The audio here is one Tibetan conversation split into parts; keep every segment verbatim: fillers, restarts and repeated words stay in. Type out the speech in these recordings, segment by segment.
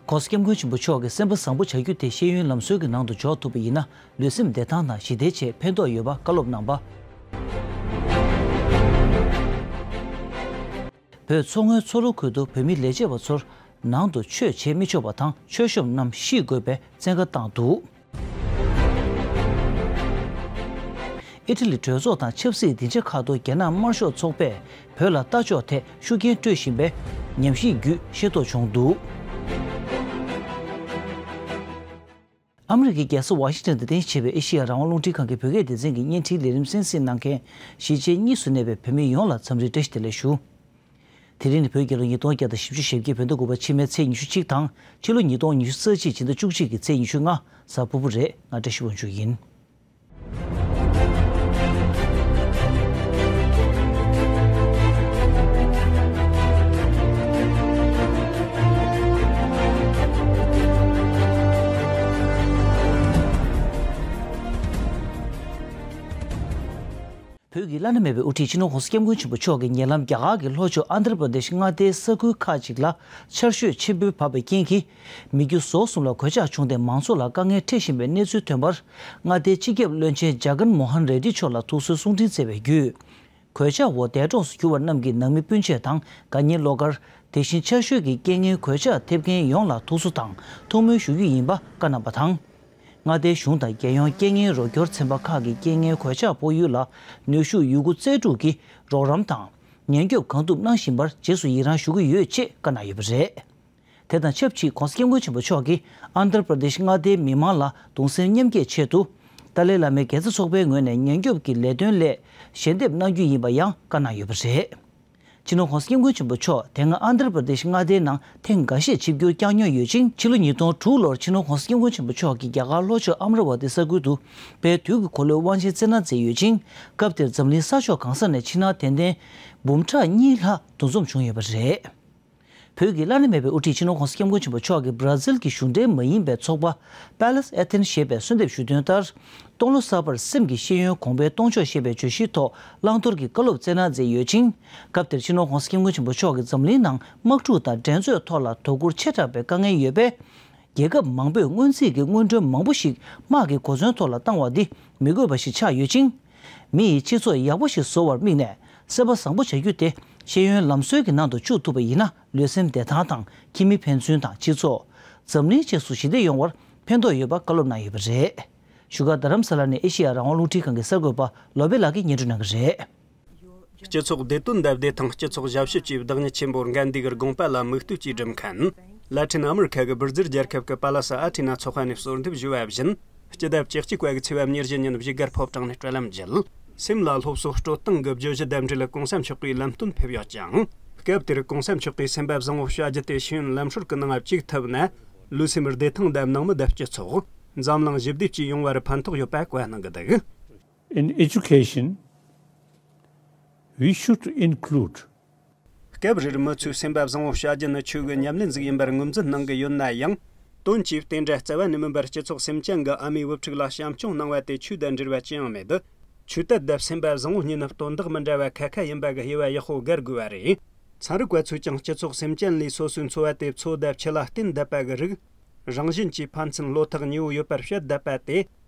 ༸གོང་ས་༸སྐྱབས་མགོན་ཆེན་པོ་མཆོག་གིས་སེམས་པ་བཟང་པོ་བྱ་རྒྱུ་དེ་ཤེས་ཡོན་ལམ་སྲོལ་གྱི་ནང་དུ་འཇོག་ཐུབ་པ་ཡིན་ན། ལུས་སེམས་བདེ་ཐང་དང་ཞི་བདེའི་ཆེད་ཕན་ཐོགས་ཡོད་པ་བཀའ་སློབ་གནང་བ། བོད་མཚོ་སྔོན་མཚོ་ལྷོ་ཁུལ་དུ་བོད་མི་ལས་བྱེད་པ་ཚོར་ནང་དུ་ཆོས་བྱེད་མི་ཆོག་པ་དང་། མཆོད་གཤོམ་རྣམས་བཤིག་དགོས་པའི་བཙན་བཀའ་བཏང་འདུག་ཨི་ཊ་ལི་གྲོས་ཚོགས་དང་ཆབ་སྲིད་སྡིངས་ཆ་ཁག་ཏུ་རྒྱ་ནག་དམར་ཤོག་ཚོགས་པས་བོད་ལ་ལྟ་ཕྱོགས་ཐད་ཤུགས་རྐྱེན་སྤྲོད་བཞིན་པའི་ཉམས་ཞིབ་བརྒྱུད་ཤེས་རྟོགས་བྱུང་འདུག་ཨ་མི་རི་ཀའི་རྒྱལ་ས་ཝ་ཤིང་ཊོན་དུ་རྟེན་གཞི་བྱས་པའི་ཨེ་ཤེ་ཡ་རང་དབང་རླུང་འཕྲིན་ཁང་གི་བོད་སྐད་སྡེ་ཚན་གྱི་བརྙན་འཕྲིན་ལས་རིམ་གསན་གཟིགས་གནང་མཁན་གཞིས་བྱེས་གཉིས་སུ་གནས་པའི་བོད་མི་ཡོངས་ལ་འཚམས་འདྲི་བཀྲ་ཤིས་བདེ་ལེགས་ཞུ། དེ་རིང་ནི་བོད་རྒྱལ་ལོ་ཉིས་སྟོང་བརྒྱ་དང་བཞི་བཅུ་ཞེ་བརྒྱད་བོད་ཟླ་དགུ་པ་ཕྱི་མའི་ཚེས་ཉི་ཤུ་གཅིག་དང་ཕྱི་ལོ་ཉིས་སྟོང་ཉི་ཤུ་རྩ་གཅིག་ཕྱི་ཟླ་བཅུ་གཅིག་གི་ཚེས་ཉི་ཤུ་ལྔ་གཟའ་ཕུར་བུ་རེད། ང་བཀྲ་ཤིས་དབང་ཕྱུག་ཡིན། བོད་ཀྱི་བླ་ན་མེད་པའི་དབུ་ཁྲིད་སྤྱི་ནོར་༸གོང་ས་༸སྐྱབས་མགོན་ཆེན་པོ་མཆོག་གིས་ཉེ་ལམ་རྒྱ་གར་གྱི་ལྷོ་ཕྱོགས་ཨན་དྷྲ་པྲ་དེཤ་མངའ་སྡེའི་ས་ཁུལ་ཁག་ཅིག་ལ་ཆར་ཞོད་ཆེན་པོས་བབས་པའི་རྐྱེན་གྱིས། མི་རྒྱུ་ཟོག་གསུམ་ལ་གོད་ཆག་བྱུང་སྟེ་མང་ཚོགས་ལ་དཀའ་ངལ་འཕྲད་བཞིན་པའི་གནས་ཚུལ་ཐོན་པར། མངའ་སྡེའི་སྤྱི་ཁྱབ་བློན་ཆེན་ཇཱ་གན་མོ་ཧན་རེ་ཌི་མཆོག་ལ་ཐུགས་གསོའི་གསུང་འཕྲིན་བསྩལ་བའི་བརྒྱུད། གོད་ཆག་འོག་འདས་གྲོངས་སུ་གྱུར་བ་རྣམས་ཀྱི་ནང་མི་སྤུན་མཆེད་དང་དགའ་ཉེ་བློ་དཀར། དེ་བཞིན་ཆར་ཞོད་ཀྱི་རྐྱེན་ངན་གོད་ཆག་ཐེབས་མཁན་ཡོངས་ལ་ཐུགས་གསོ་དང་ཐུགས་སྨོན་ཞུ་རྒྱུ་ཡིན་པ་བཀའ་གནང་བ་དང་། མངའ་སྡེའི་གཞུང་དང་རྒྱལ་ཡོངས་རྐྱེན་ངན་རོགས་སྐྱོར་ཚན་པ་ཁག་གིས་རྐྱེན་ངན་གོད་ཆག་ཕོག་ཡུལ་ལ་ནུས་ཤུགས་ཡོད་རྒུ་རྩལ་སྤྲུགས་ཀྱིས་རོགས་རམ་དང་། ཉེན་སྐྱོབ་གང་ཐུབ་གནང་བཞིན་པར་རྗེས་སུ་ཡི་རང་ཞུ་གི་ཡོད་ཅེས་བཀའ་གནང་ཡོད་པ་རེད། དེ་དང་ཆབས་ཅིག་༸གོང་ས་༸སྐྱབས་མགོན་ཆེན་པོ་མཆོག་གིས་ཨན་དྷྲ་པྲ་དེཤ་མངའ་སྡེའི་མི་མང་ལ་གདུང་སེམས་མཉམ་སྐྱེད་ཆེད་དུ། ཏཱ་ལའི་བླ་མའི་དགེ་རྩ་ཚོགས་པའི་ངོས་ནས་ཉེན་སྐྱོབ་ཀྱི་ལས་དོན་སླད་ཞལ་འདེབས་གནང་རྒྱུ་ཡིན་པ་ཡང་བཀའ་གནང་ཡོད་པ་རེད། སྤྱི་ནོར་༸གོང་ས་༸སྐྱབས་མགོན་ཆེན་པོ་མཆོག་དེ་སྔ་ཨན་དྷྲ་པྲ་དེཤ་མངའ་སྡེའི་ནང་ཐེངས་འགའ་ཤས་ཆིབས་བསྒྱུར་བསྐྱངས་མྱོང་ཡོད་ཅིང་། ཕྱི་ལོ་ཉིས་སྟོང་དྲུག་ལོར་སྤྱི་ནོར་༸གོང་ས་༸སྐྱབས་མགོན་ཆེན་པོ་མཆོག་གིས་རྒྱ་གར་ལྷོ་ཕྱོགས་ཨ་མ་ར་ཝ་ཏི་ས་ཁུལ་དུ་དཔལ་དུས་ཀྱི་འཁོར་ལོའི་དབང་ཆེན་བསྩལ་གནང་མཛད་ཡོད་ཅིང་། སྐབས་དེར་འཛམ་གླིང་ས་ཕྱོགས་གང་ས་ནས་ཕྱི་ནང་དད་ལྡན་འབུམ་ཕྲག་གཉིས་ལྷག་འདུ་འཛོམས་བྱུང་ཡོད་པ་རེད། བོད་ཀྱི་བླ་ན་མེད་པའི་དབུ་ཁྲིད་སྤྱི་ནོར་༸གོང་ས་༸སྐྱབས་མགོན་ཆེན་པོ་མཆོག་གིས་བྷ་ར་ཟིལ་གྱི་གཞུང་འབྲེལ་མ་ཡིན་པའི་ཚོགས་པ་Pallas Athene ཞེས་པས་གསོལ་འདེབས་ཞུས་དོན་ལྟར། སྟོང་ལོ་གསར་པར་སེམས་ཀྱི་ཤེས་ཡོན་གོང་འཕེལ་གཏོང་ཕྱོགས་ཞེས་པའི་བརྗོད་གཞིའི་ཐོག་བླང་དོར་གྱི་བཀའ་སློབ་སྩལ་གནང་མཛད་ཡོད་ཅིང་། སྐབས་དེར་སྤྱི་ནོར་༸གོང་ས་༸སྐྱབས་མགོན་ཆེན་པོ་མཆོག་གིས་འཛམ་གླིང་ནང་དམག་འཁྲུག་དང་འགྲན་རྩོད་ཐོག་ལ་དོ་ཁུར་ཆེ་དྲགས་པའི་དཀའ་ངལ་ཡོད་པས། རྒྱལ་ཁབ་མང་པོས་སྔོན་རྩིས་ཀྱི་སྔོན་འགྲོན་མང་པོ་ཞིག་དམག་གི་གོ་མཚོན་ཐོག་ལ་བཏང་བ་འདི་མི་དགོས་པ་ཞིག་ཆགས་ཡོད་ཅིང་། མི་ཡི་སྤྱི་ཚོགས་ཡག་པོ་ཞིག་བཟོ་བར་དམིགས་ནས་སེམས་པ་བཟང་པོ་བྱ་རྒྱུ་དེ་ཤེས་ཡོན་ལམ་སྲོལ་གྱི་ནང་དུ་བཅུག་ཐུབ་པ་ཡིན་ན། ལུས་སེམས་བདེ་ཐང་དང་ཁྱིམ་མི་ཕན་ཚུན་དང་སྤྱི་ཚོགས། འཛམ་གླིང་བཅས་སུ་ཞི་བདེ་ཡོང་བར་ཕན་ཐོགས་ཡོད་པ་བཀའ་སློབ་གནང་ཡོད་པ་རེད། བཞུགས་སྒར་རྡ་རམ་ས་ལ་ནས་ཨེ་ཤེ་ཡ་རང་དབང་རླུང་འཕྲིན་ཁང་གི་གསར་འགོད་པ་བློ་བྷེ་ལགས་ཀྱིས་སྙན་སྒྲོན་གནང་གི་རེད། སྤྱི་ཚོགས་བདེ་དོན་དང་བདེ་ཐང་། སྤྱི་ཚོགས་ཞབས་ཞུ་བཅས་བདག་ཉིད་ཆེན་པོ་གན་དྷི་གི་དགོངས་པ་ལ་མིག་ལྟོས་ཀྱིས་བསྒྲུབས་མཁན། ལ་ཏིན་ཨ་མི་རི་ཁ་གི་སྦིར་རྫིར་རྒྱལ་ཁབ་ཀྱི་པ་ལ་སི་ཨ་ཐི་ན་ཚོགས་པ་ནས་གསོལ་འདེབས་ཞུས་པ་བཞིན། སྤྱི་ཟླ་བཅུ་གཅིག་པ་གི་ཚེས་པ་ཉེར་བཞི་ཉིན་བཞུགས་སྒར་ཕོ་བྲང་ནས་སྤྲོ་ལམ་བརྒྱུད། སེམས་ལ་སློབ་གསོ་སྤྲོད་སྟངས་ཀྱི་བརྗོད་གཞི་དང་འབྲེལ་གོང་ས་མཆོག་གིས་ལམ་སྟོན་ཕེབས་ཡོད་ཅིང་། སྐབས་དེར་གོང་ས་མཆོག་གིས་སེམས་པ་བཟང་བོ་བྱ་རྒྱུ་དེ་ཤེས་ཡོན་ལམ་སྲོལ་གྱི་ནང་བཅུག་ཐུབ་ན། ལུས་སེམས་བདེ་ཐང་དང་ནང་མི་དང་སྤྱི་ཚོགས། འཛམ་གླིང་ཞི་བདེ་བཅས་ཡོང་བར་ཕན་ཐོགས་ཡོད་པ་བཀའ་གནང་གི་འདུག། In education, we should include སྐབས་རེར་མི་ཚོས་སེམས་པ་བཟང་བོ་བྱ་རྒྱུ་ནི་ཆོས་ཀྱི་ཉམས་ལེན་ཟིག་ཡིན་པར་ངོས་འཛིན་གནང་གི་ཡོད་ན་ཡང་། དོན་གྱིས་དེ་འདྲ་རྩ་བ་ནས་མིན་པར་སྤྱི་ཚོགས་སེམས་ཅན་གྱི་ཨ་མའི་བུ་ཕྲུག་ལ་བྱམས་སྐྱོང་གནང་བ་དེ་ཆོས་དང་འབྲེལ་བ་ཅི་ཡང་མེད། ཆོས་དད་དང་སེམས་པ་བཟང་བོ་གཉིས་ནི་དོན་དག་མི་འདྲ་བ་ཁ་ཁ་ཡིན་པ་གི་དབྱེ་བ་ཡག་པོ་བརྒལ་དགོས་པ་རེད། ཚན་རིག་པ་ཚོས་ཀྱང་སྤྱི་ཚོགས་སེམས་ཅན་ལས་སོ་སོའི་འཚོ་བ་དེ་འཚོ་དང་འཆི་ལ་བརྟེན་བསྡད་པ་གི་རིགས། རང་བཞིན་གྱིས་ཕན་ཚུན་བློ་ཐག་ཉེ་བོ་ཡོད་པར་བཤད་བསྡད་པ་དེ།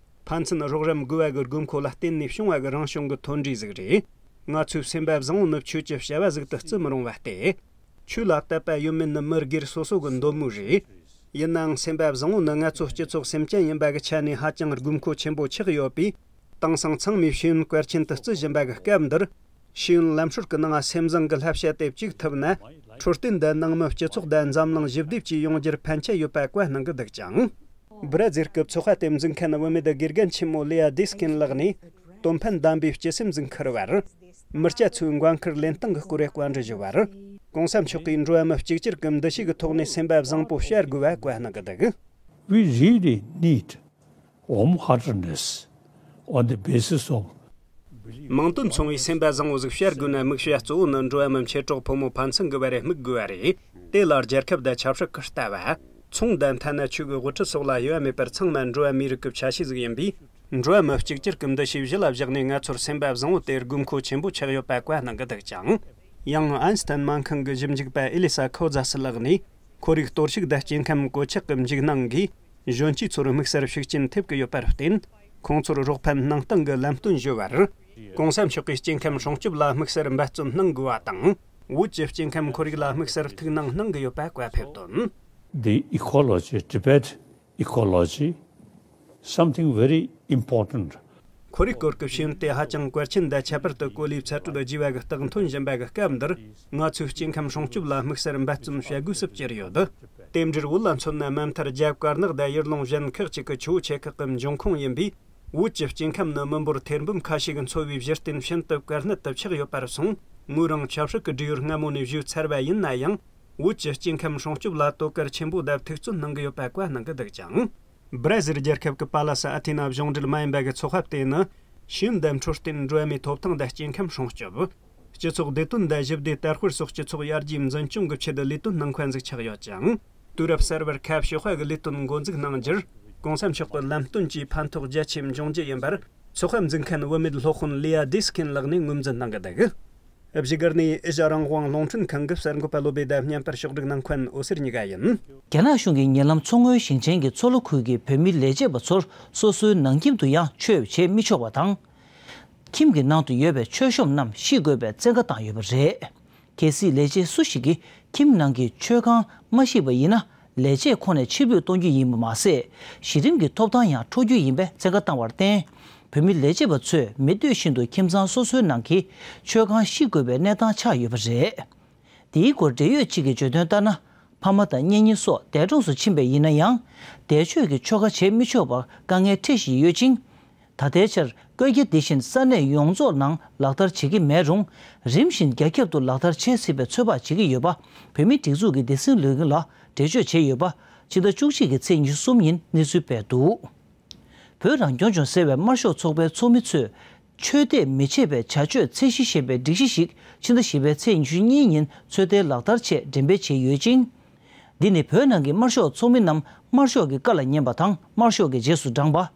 ཕན་ཚུན་རོགས་རམ་དགོས་པ་གི་དགོས་མཁོ་ལ་བརྟེན་ནས་བྱུང་བ་གི་རང་བྱུང་གི་མཐུན་སྒྲིལ་ཟིག་རེད། ང་ཚོའི་སེམས་པ་བཟང་བོ་ནི་ཆོས་ཀྱི་བྱ་བ་ཟིག་ཏུ་བརྩི་མི་རུང་བ་སྟེ། ཆོས་ལ་དད་པ་ཡོད་མེད་ནི་མི་སྒེར་སོ་སོ་གི་འདོད་མོས་རེད། ཡིན་ནའང་སེམས་པ་བཟང་བོ་ནི་ང་ཚོ་སྤྱི་ཚོགས་སེམས་ཅན་ཡིན་པ་གི་ཆ་ནས་ཧ་ཅང་དགོས་མཁོ་ཆེན་པོ་ཆགས་ཡོད་པས། དེང་སང་ཚང་མས་ཤེས་ཡོན་གལ་ཆེན་དུ་བརྩི་བཞིན་པ་གི་སྐབས་འདིར། ཤེས་ཡོན་ལམ་སྲོལ་གྱི་ནང་སེམས་བཟང་གི་བསླབ་བྱ་དེ་བཅུག་ཐུབ་ན། འཕྲོད་བསྟེན་དང་ནང་མི། སྤྱི་ཚོགས་དང་འཛམ་གླིང་ཞི་བདེ་བཅས་ཡོང་རྒྱུར་ཕན་ཆ་ཡོད་པ་བཀའ་གནང་གི་འདུག་ཅིང་། བྷ་ར་ཟིལ་གྱི་ཚོགས་པ་དེ་འཛིན་མཁན་བུད་མེད་དགེ་རྒན་ཆེན་མོ་ལི་ཡ་དེ་སྐིན་ལགས་ནས། དོན་ཕན་ལྡན་པའི་སྤྱི་སེམས་ཟིག་འཁུར་བར། མི་སྐྱ་ཚོའི་འགན་ཁུར་ལེན་སྟངས་ཀྱི་སྐོར་བཀའ་འདྲི་ཞུ་བར། གོང་ས་མཆོག་གིས་འགྲོ་བ་མི་གཅིག་གྱུར་གྱི་འདུ་ཤེས་ཀྱི་ཐོག་ནས་སེམས་པ་བཟང་པོ་བྱ་དགོས་པ་བཀའ་གནང་གི་འདུག། We really need warm heartedness on the basis of མིང་དོན་མཚུངས་པའི་སེམས་པ་བཟང་བོ་ཟིག་བྱ་དགོས་ན། དམིགས་བྱ་གཙོ་བོ་ནི་འགྲོ་བ་མི་མཆེད་གྲོགས་ཕོ་མོ་ཕན་ཚུན་གྱི་བར་དམིགས་དགོས་པ་རེད། དེ་ལ་རྒྱལ་ཁབ་དང་ཆབ་སྲིད་ཀྱི་ལྟ་བ། ཚོང་དང་ཐ་ན་ཆོས་ཀྱི་དབུ་ཁྲིད་སོགས་ལ་དབྱེ་བ་མེད་པར་ཚང་མ་འགྲོ་བ་མིའི་རིགས་ཀྱི་ཆ་ཤས་ཟིག་ཡིན་པས། འགྲོ་བ་མི་གཅིག་གྱུར་གྱི་འདུ་ཤེས་གཞི་ལ་བཞག་ནས་ང་ཚོར་སེམས་པ་བཟང་བོ་དེ་དགོས་མཁོ་ཆེན་པོ་ཆགས་ཡོད་པ་བཀའ་གནང་གི་འདུག་ཅིང་། ཡང་ཨན་སི་ཐན་སྨན་ཁང་གི་ཞིབ་འཇུག་པ་ཨེ་ལི་ས་ཁོ་ཛ་སི་ལགས་ནས། ཁོར་ཡུག་གཏོར་བཤིག་དང་སྐྱེ་ཁམས་གོད་ཆག་གི་འཇིགས་སྣང་གིས་གཞོན་སྐྱེས་ཚོར་དམིགས་བསལ་ཤུགས་རྐྱེན་ཐེབས་ཀྱི་ཡོད་པར་བརྟེན། ཁོང་ཚོར་རོགས་ཕན་གནང་སྟངས་ཀྱི་ལམ་སྟོན་ཞུ་བར། གོང་ས་མཆོག་གིས་སྐྱེ་ཁམས་སྲུང་སྐྱོབ་ལ་དམིགས་བསལ་འབད་བརྩོན་གནང་དགོས་པ་དང་། བོད་ཀྱི་སྐྱེ་ཁམས་ཁོར་ཡུག་ལ་དམིགས་བསལ་ཐུགས་སྣང་གནང་གི་ཡོད་པ་བཀའ་ཕེབས་དོན། The ecology, Tibet ecology, something very important. ཁོར་ཡུག་སྐོར་གྱི་ཤེས་ཡོན་དེ་ཧ་ཅང་གལ་ཆེན་དང་ཁྱད་པར་དུ་གོ་ལའི་ཚད་གྲོད་རྒྱས་པ་གི་རྟགས་ཐོན་བཞིན་པ་གི་སྐབས་འདིར། ང་ཚོས་སྐྱེ་ཁམས་སྲུང་སྐྱོབ་ལ་དམིགས་བསལ་འབད་བརྩོན་བྱ་དགོས་སུ་གྱུར་ཡོད། དེ་འབྲེལ་བོད་ལ་མཚོན་ན། མ་མཐར་རྒྱ་དཀར་ནག་དང་ཡུལ་ལུང་གཞན་ཁག་ཅིག་གི་ཆུ་བོ་ཆེ་ཁག་གི་འབྱུང་ཁུངས་ཡིན་པས། བོད་ཀྱི་སྐྱེ་ཁམས་ནི་མི་འབོར་ཐེར་འབུམ་ཁ་ཤས་ཀྱིས་འཚོ་བའི་གཞི་རྟེན་ཤིན་ཏུ་དཀའ་གནད་དུ་ཆགས་ཡོད་པར་སོང་། ངོས་རང་ཆབ་སྲིད་ཀྱི་བགྲེས་ཡོལ་སྔ་མོ་ནས་བཞུགས་ཚར་བ་ཡིན་ན་ཡང་། བོད་ཀྱི་སྐྱེ་ཁམས་སྲུང་སྐྱོབ་ལ་དོ་ཁུར་ཆེན་པོ་དང་ཐུགས་བརྩོན་གནང་གི་ཡོད་པ་བཀའ་གནང་གི་འདུག་ཅིང་། བྷ་ར་ཟིལ་རྒྱལ་ཁབ་ཀྱི་པ་ལ་སི་ཨ་ཐེ་ན་གཞུང་འབྲེལ་མ་ཡིན་པ་གི་ཚོགས་པ་དེ་ནི། ཤེས་ཡོན་དང་འཕྲོད་བསྟེན། འགྲོ་བ་མིའི་ཐོབ་ཐང་དང་སྐྱེ་ཁམས་སྲུང་སྐྱོབ། སྤྱི་ཚོགས་བདེ་དོན་དང་ཞི་བདེ་དར་སྤེལ་སོགས་སྤྱི་ཚོགས་ཡར་རྒྱས་འཛིན་སྐྱོང་གི་ཆེད་དུ་ལས་དོན་གནང་མཁན་ཟིག་ཆགས་ཡོད་ཅིང་། དུས་རབས་གསར་པར་ཁ་ཕྱོགས་པ་གི་ལས་དོན་འགོ་འཛུགས་གནང་རྒྱུར། གོང་ས་མཆོག་གི་ལམ་སྟོན་གྱིས་ཕན་ཐོགས་རྒྱ་ཆེ་འབྱུང་རྒྱུ་ཡིན་པར། ཚོགས་པ་འཛིན་མཁན་བུད་མེད་སློབ་དཔོན་ལི་ཡ་དི་སི་ཁིན་ལགས་ནས་ངོས་འཛིན་གནང་གི་འདུག། བཞུགས་སྒར་ནས་ཨེ་ཤ་རང་དབང་རླུང་འཕྲིན་ཁང་གི་གསར་འགོད་པ་བློ་བྷེ་དང་བརྙན་པར་ཕྱོགས་སྒྲིག་གནང་མཁན་འོད་ཟེར་གཉིས་ཀ་ཡིན། རྒྱ་ནག་གཞུང་གིས་ཉེ་ལམ་མཚོ་སྔོན་ཞིང་ཆེན་གྱི་མཚོ་ལྷོ་ཁུལ་གྱི་བོད་མི་ལས་བྱེད་པ་ཚོར་སོ་སོའི་ནང་ཁྱིམ་དུ་ཡང་མཆོད་བྱེད་མི་ཆོག་པ་དང་། ཁྱིམ་གྱི་ནང་དུ་ཡོད་པའི་མཆོད་གཤོམ་རྣམས་བཤིག་དགོས་པའི་བཙན་བཀའ་བཏང་ཡོད་པ་རེད། གལ་སྲིད་ལས་བྱེད་སུ་ཞིག་གིས་ཁྱིམ་ནང་གི་མཆོད་ཁང་མ་བཤིག་པ་ཡིན་ན། ལས་བྱེད་ཁོ་ནས་ཕྱིར་འབུད་གཏོང་རྒྱུ་ཡིན་པ་མ་ཟད། གཞི་རིམ་གྱི་ཐོབ་ཐང་ཡང་འཕྲོག་རྒྱུ་ཡིན་པའི་བཙན་བཀའ་བཏང་བར་བརྟེན། བོད་མི་ལས་བྱེད་པ་ཚོས་མི་འདོད་བཞིན་དུ་ཁྱིམ་ཚང་སོ་སོའི་ནང་གི་མཆོད་ཁང་བཤིག་དགོས་པའི་གནས་སྟངས་ཆགས་ཡོད་པ་རེད། དེའི་སྐོར་འབྲེལ་ཡོད་ཅིག་གིས་བརྗོད་དོན་ལྟར་ན། ཕ་མ་དང་གཉེན་ཉེ་སོགས་འདས་གྲོངས་སུ་ཕྱིན་པ་ཡིན་ན་ཡང་། འདས་མཆོད་ཀྱི་ཆོ་ག་བྱེད་མི་ཆོག་པར་དཀའ་ངལ་འཕྲད་བཞིན་ཡོད་ཅིང་། ད་ལྟའི་ཆར་བཀོད་རྒྱ་འདི་བཞིན་ས་གནས་ཡོངས་རྫོགས་ནང་ལག་བསྟར་བྱེད་ཀྱི་མེད་རུང་། རིམ་བཞིན་རྒྱ་ཁྱབ་ཏུ་ལག་བསྟར་བྱེད་སྲིད་པའི་ཚོད་དཔག་བྱེད་ཀྱི་ཡོད་པ། བོད་མིའི་སྒྲིག་འཛུགས་ཀྱི་སྡེ་སྲིད་ལུའུ་ཡིང་ལ་འགྲེལ་བརྗོད་བྱས་ཡོད་པ། ཕྱི་ཟླ་བཅུ་གཅིག་གི་ཚེས་ཉི་ཤུ་གསུམ་ཉིན་གནས་ཚུལ་སྤེལ་འདུག། བོད་རང་སྐྱོང་ལྗོངས་ཟེར་བའི་དམར་ཤོག་ཚོགས་པའི་ཚོགས་མི་ཚོས། ཆོས་དད་མི་བྱེད་པའི་བྱ་སྤྱོད་ཚད་གཞི་ཞེས་པའི་སྒྲིག་གཞི་ཞིག་ཕྱི་ཟླ་བཞི་པའི་ཚེས་ཉི་ཤུ་གཉིས་ཉིན་ཚོད་ལྟའི་ལག་བསྟར་ཆེད་འགྲེམས་སྤེལ་བྱས་ཡོད་ཅིང་། འདི་ནི་བོད་ནང་གི་དམར་ཤོག་ཚོགས་མི་རྣམས་དམར་ཤོག་གི་བཀའ་ལ་ཉན་པ་དང་དམར་ཤོག་གི་རྗེས་སུ་འབྲངས་པ།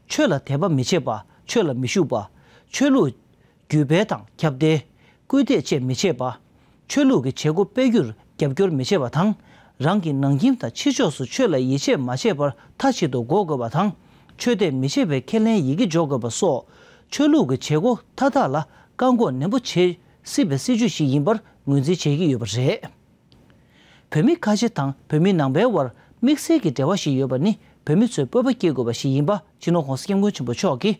ཆོས་ལ་དད་པ་མི་བྱེད་པ། ཆོས་ལ་མི་ཞུགས་པ། ཆོས་ལུགས་བརྒྱུད་སྤེལ་དང་ཁྱབ་གདལ། སྐུལ་འདེད་བཅས་མི་བྱེད་པ། ཆོས་ལུགས་ཀྱི་བྱེད་སྒོ་སྤེལ་རྒྱུར་རྒྱབ་སྐྱོར་མི་བྱེད་པ་དང་། རང་གི་ནང་ཁྱིམ་དང་ཕྱི་ཕྱོགས་སུ་ཆོས་ལ་ཡིད་ཆེས་མ་བྱས་པར་མཐའ་གཅིག་ཏུ་འགོག་དགོས་པ་དང་། ཆོས་དད་མི་བྱེད་པའི་ཁས་ལེན་ཡི་གེ་འཇོག་དགོས་པ་སོགས། ཆོས་ལུགས་ཀྱི་བྱེད་སྒོ་མཐའ་དག་ལ་བཀག་འགོག་ནན་པོ་བྱེད་སྲིད་པའི་སྲིད་ཇུས་ཤིག་ཡིན་པར་ངོས་འཛིན་བྱེད་ཀྱི་ཡོད་པ་རེད། བོད་མི་ཁ་ཆེ་དང་བོད་མི་ནང་པའི་དབར་དམིགས་བསལ་གྱི་འབྲེལ་བ་ཞིག་ཡོད་པ་ནི་བོད་མི་ཚོས་སྤོབས་པ་སྐྱེ་དགོས་པ་ཞིག་ཡིན་པ། སྤྱི་ནོར་༸གོང་ས་༸སྐྱབས་མགོན་ཆེན་པོ་མཆོག་གིས་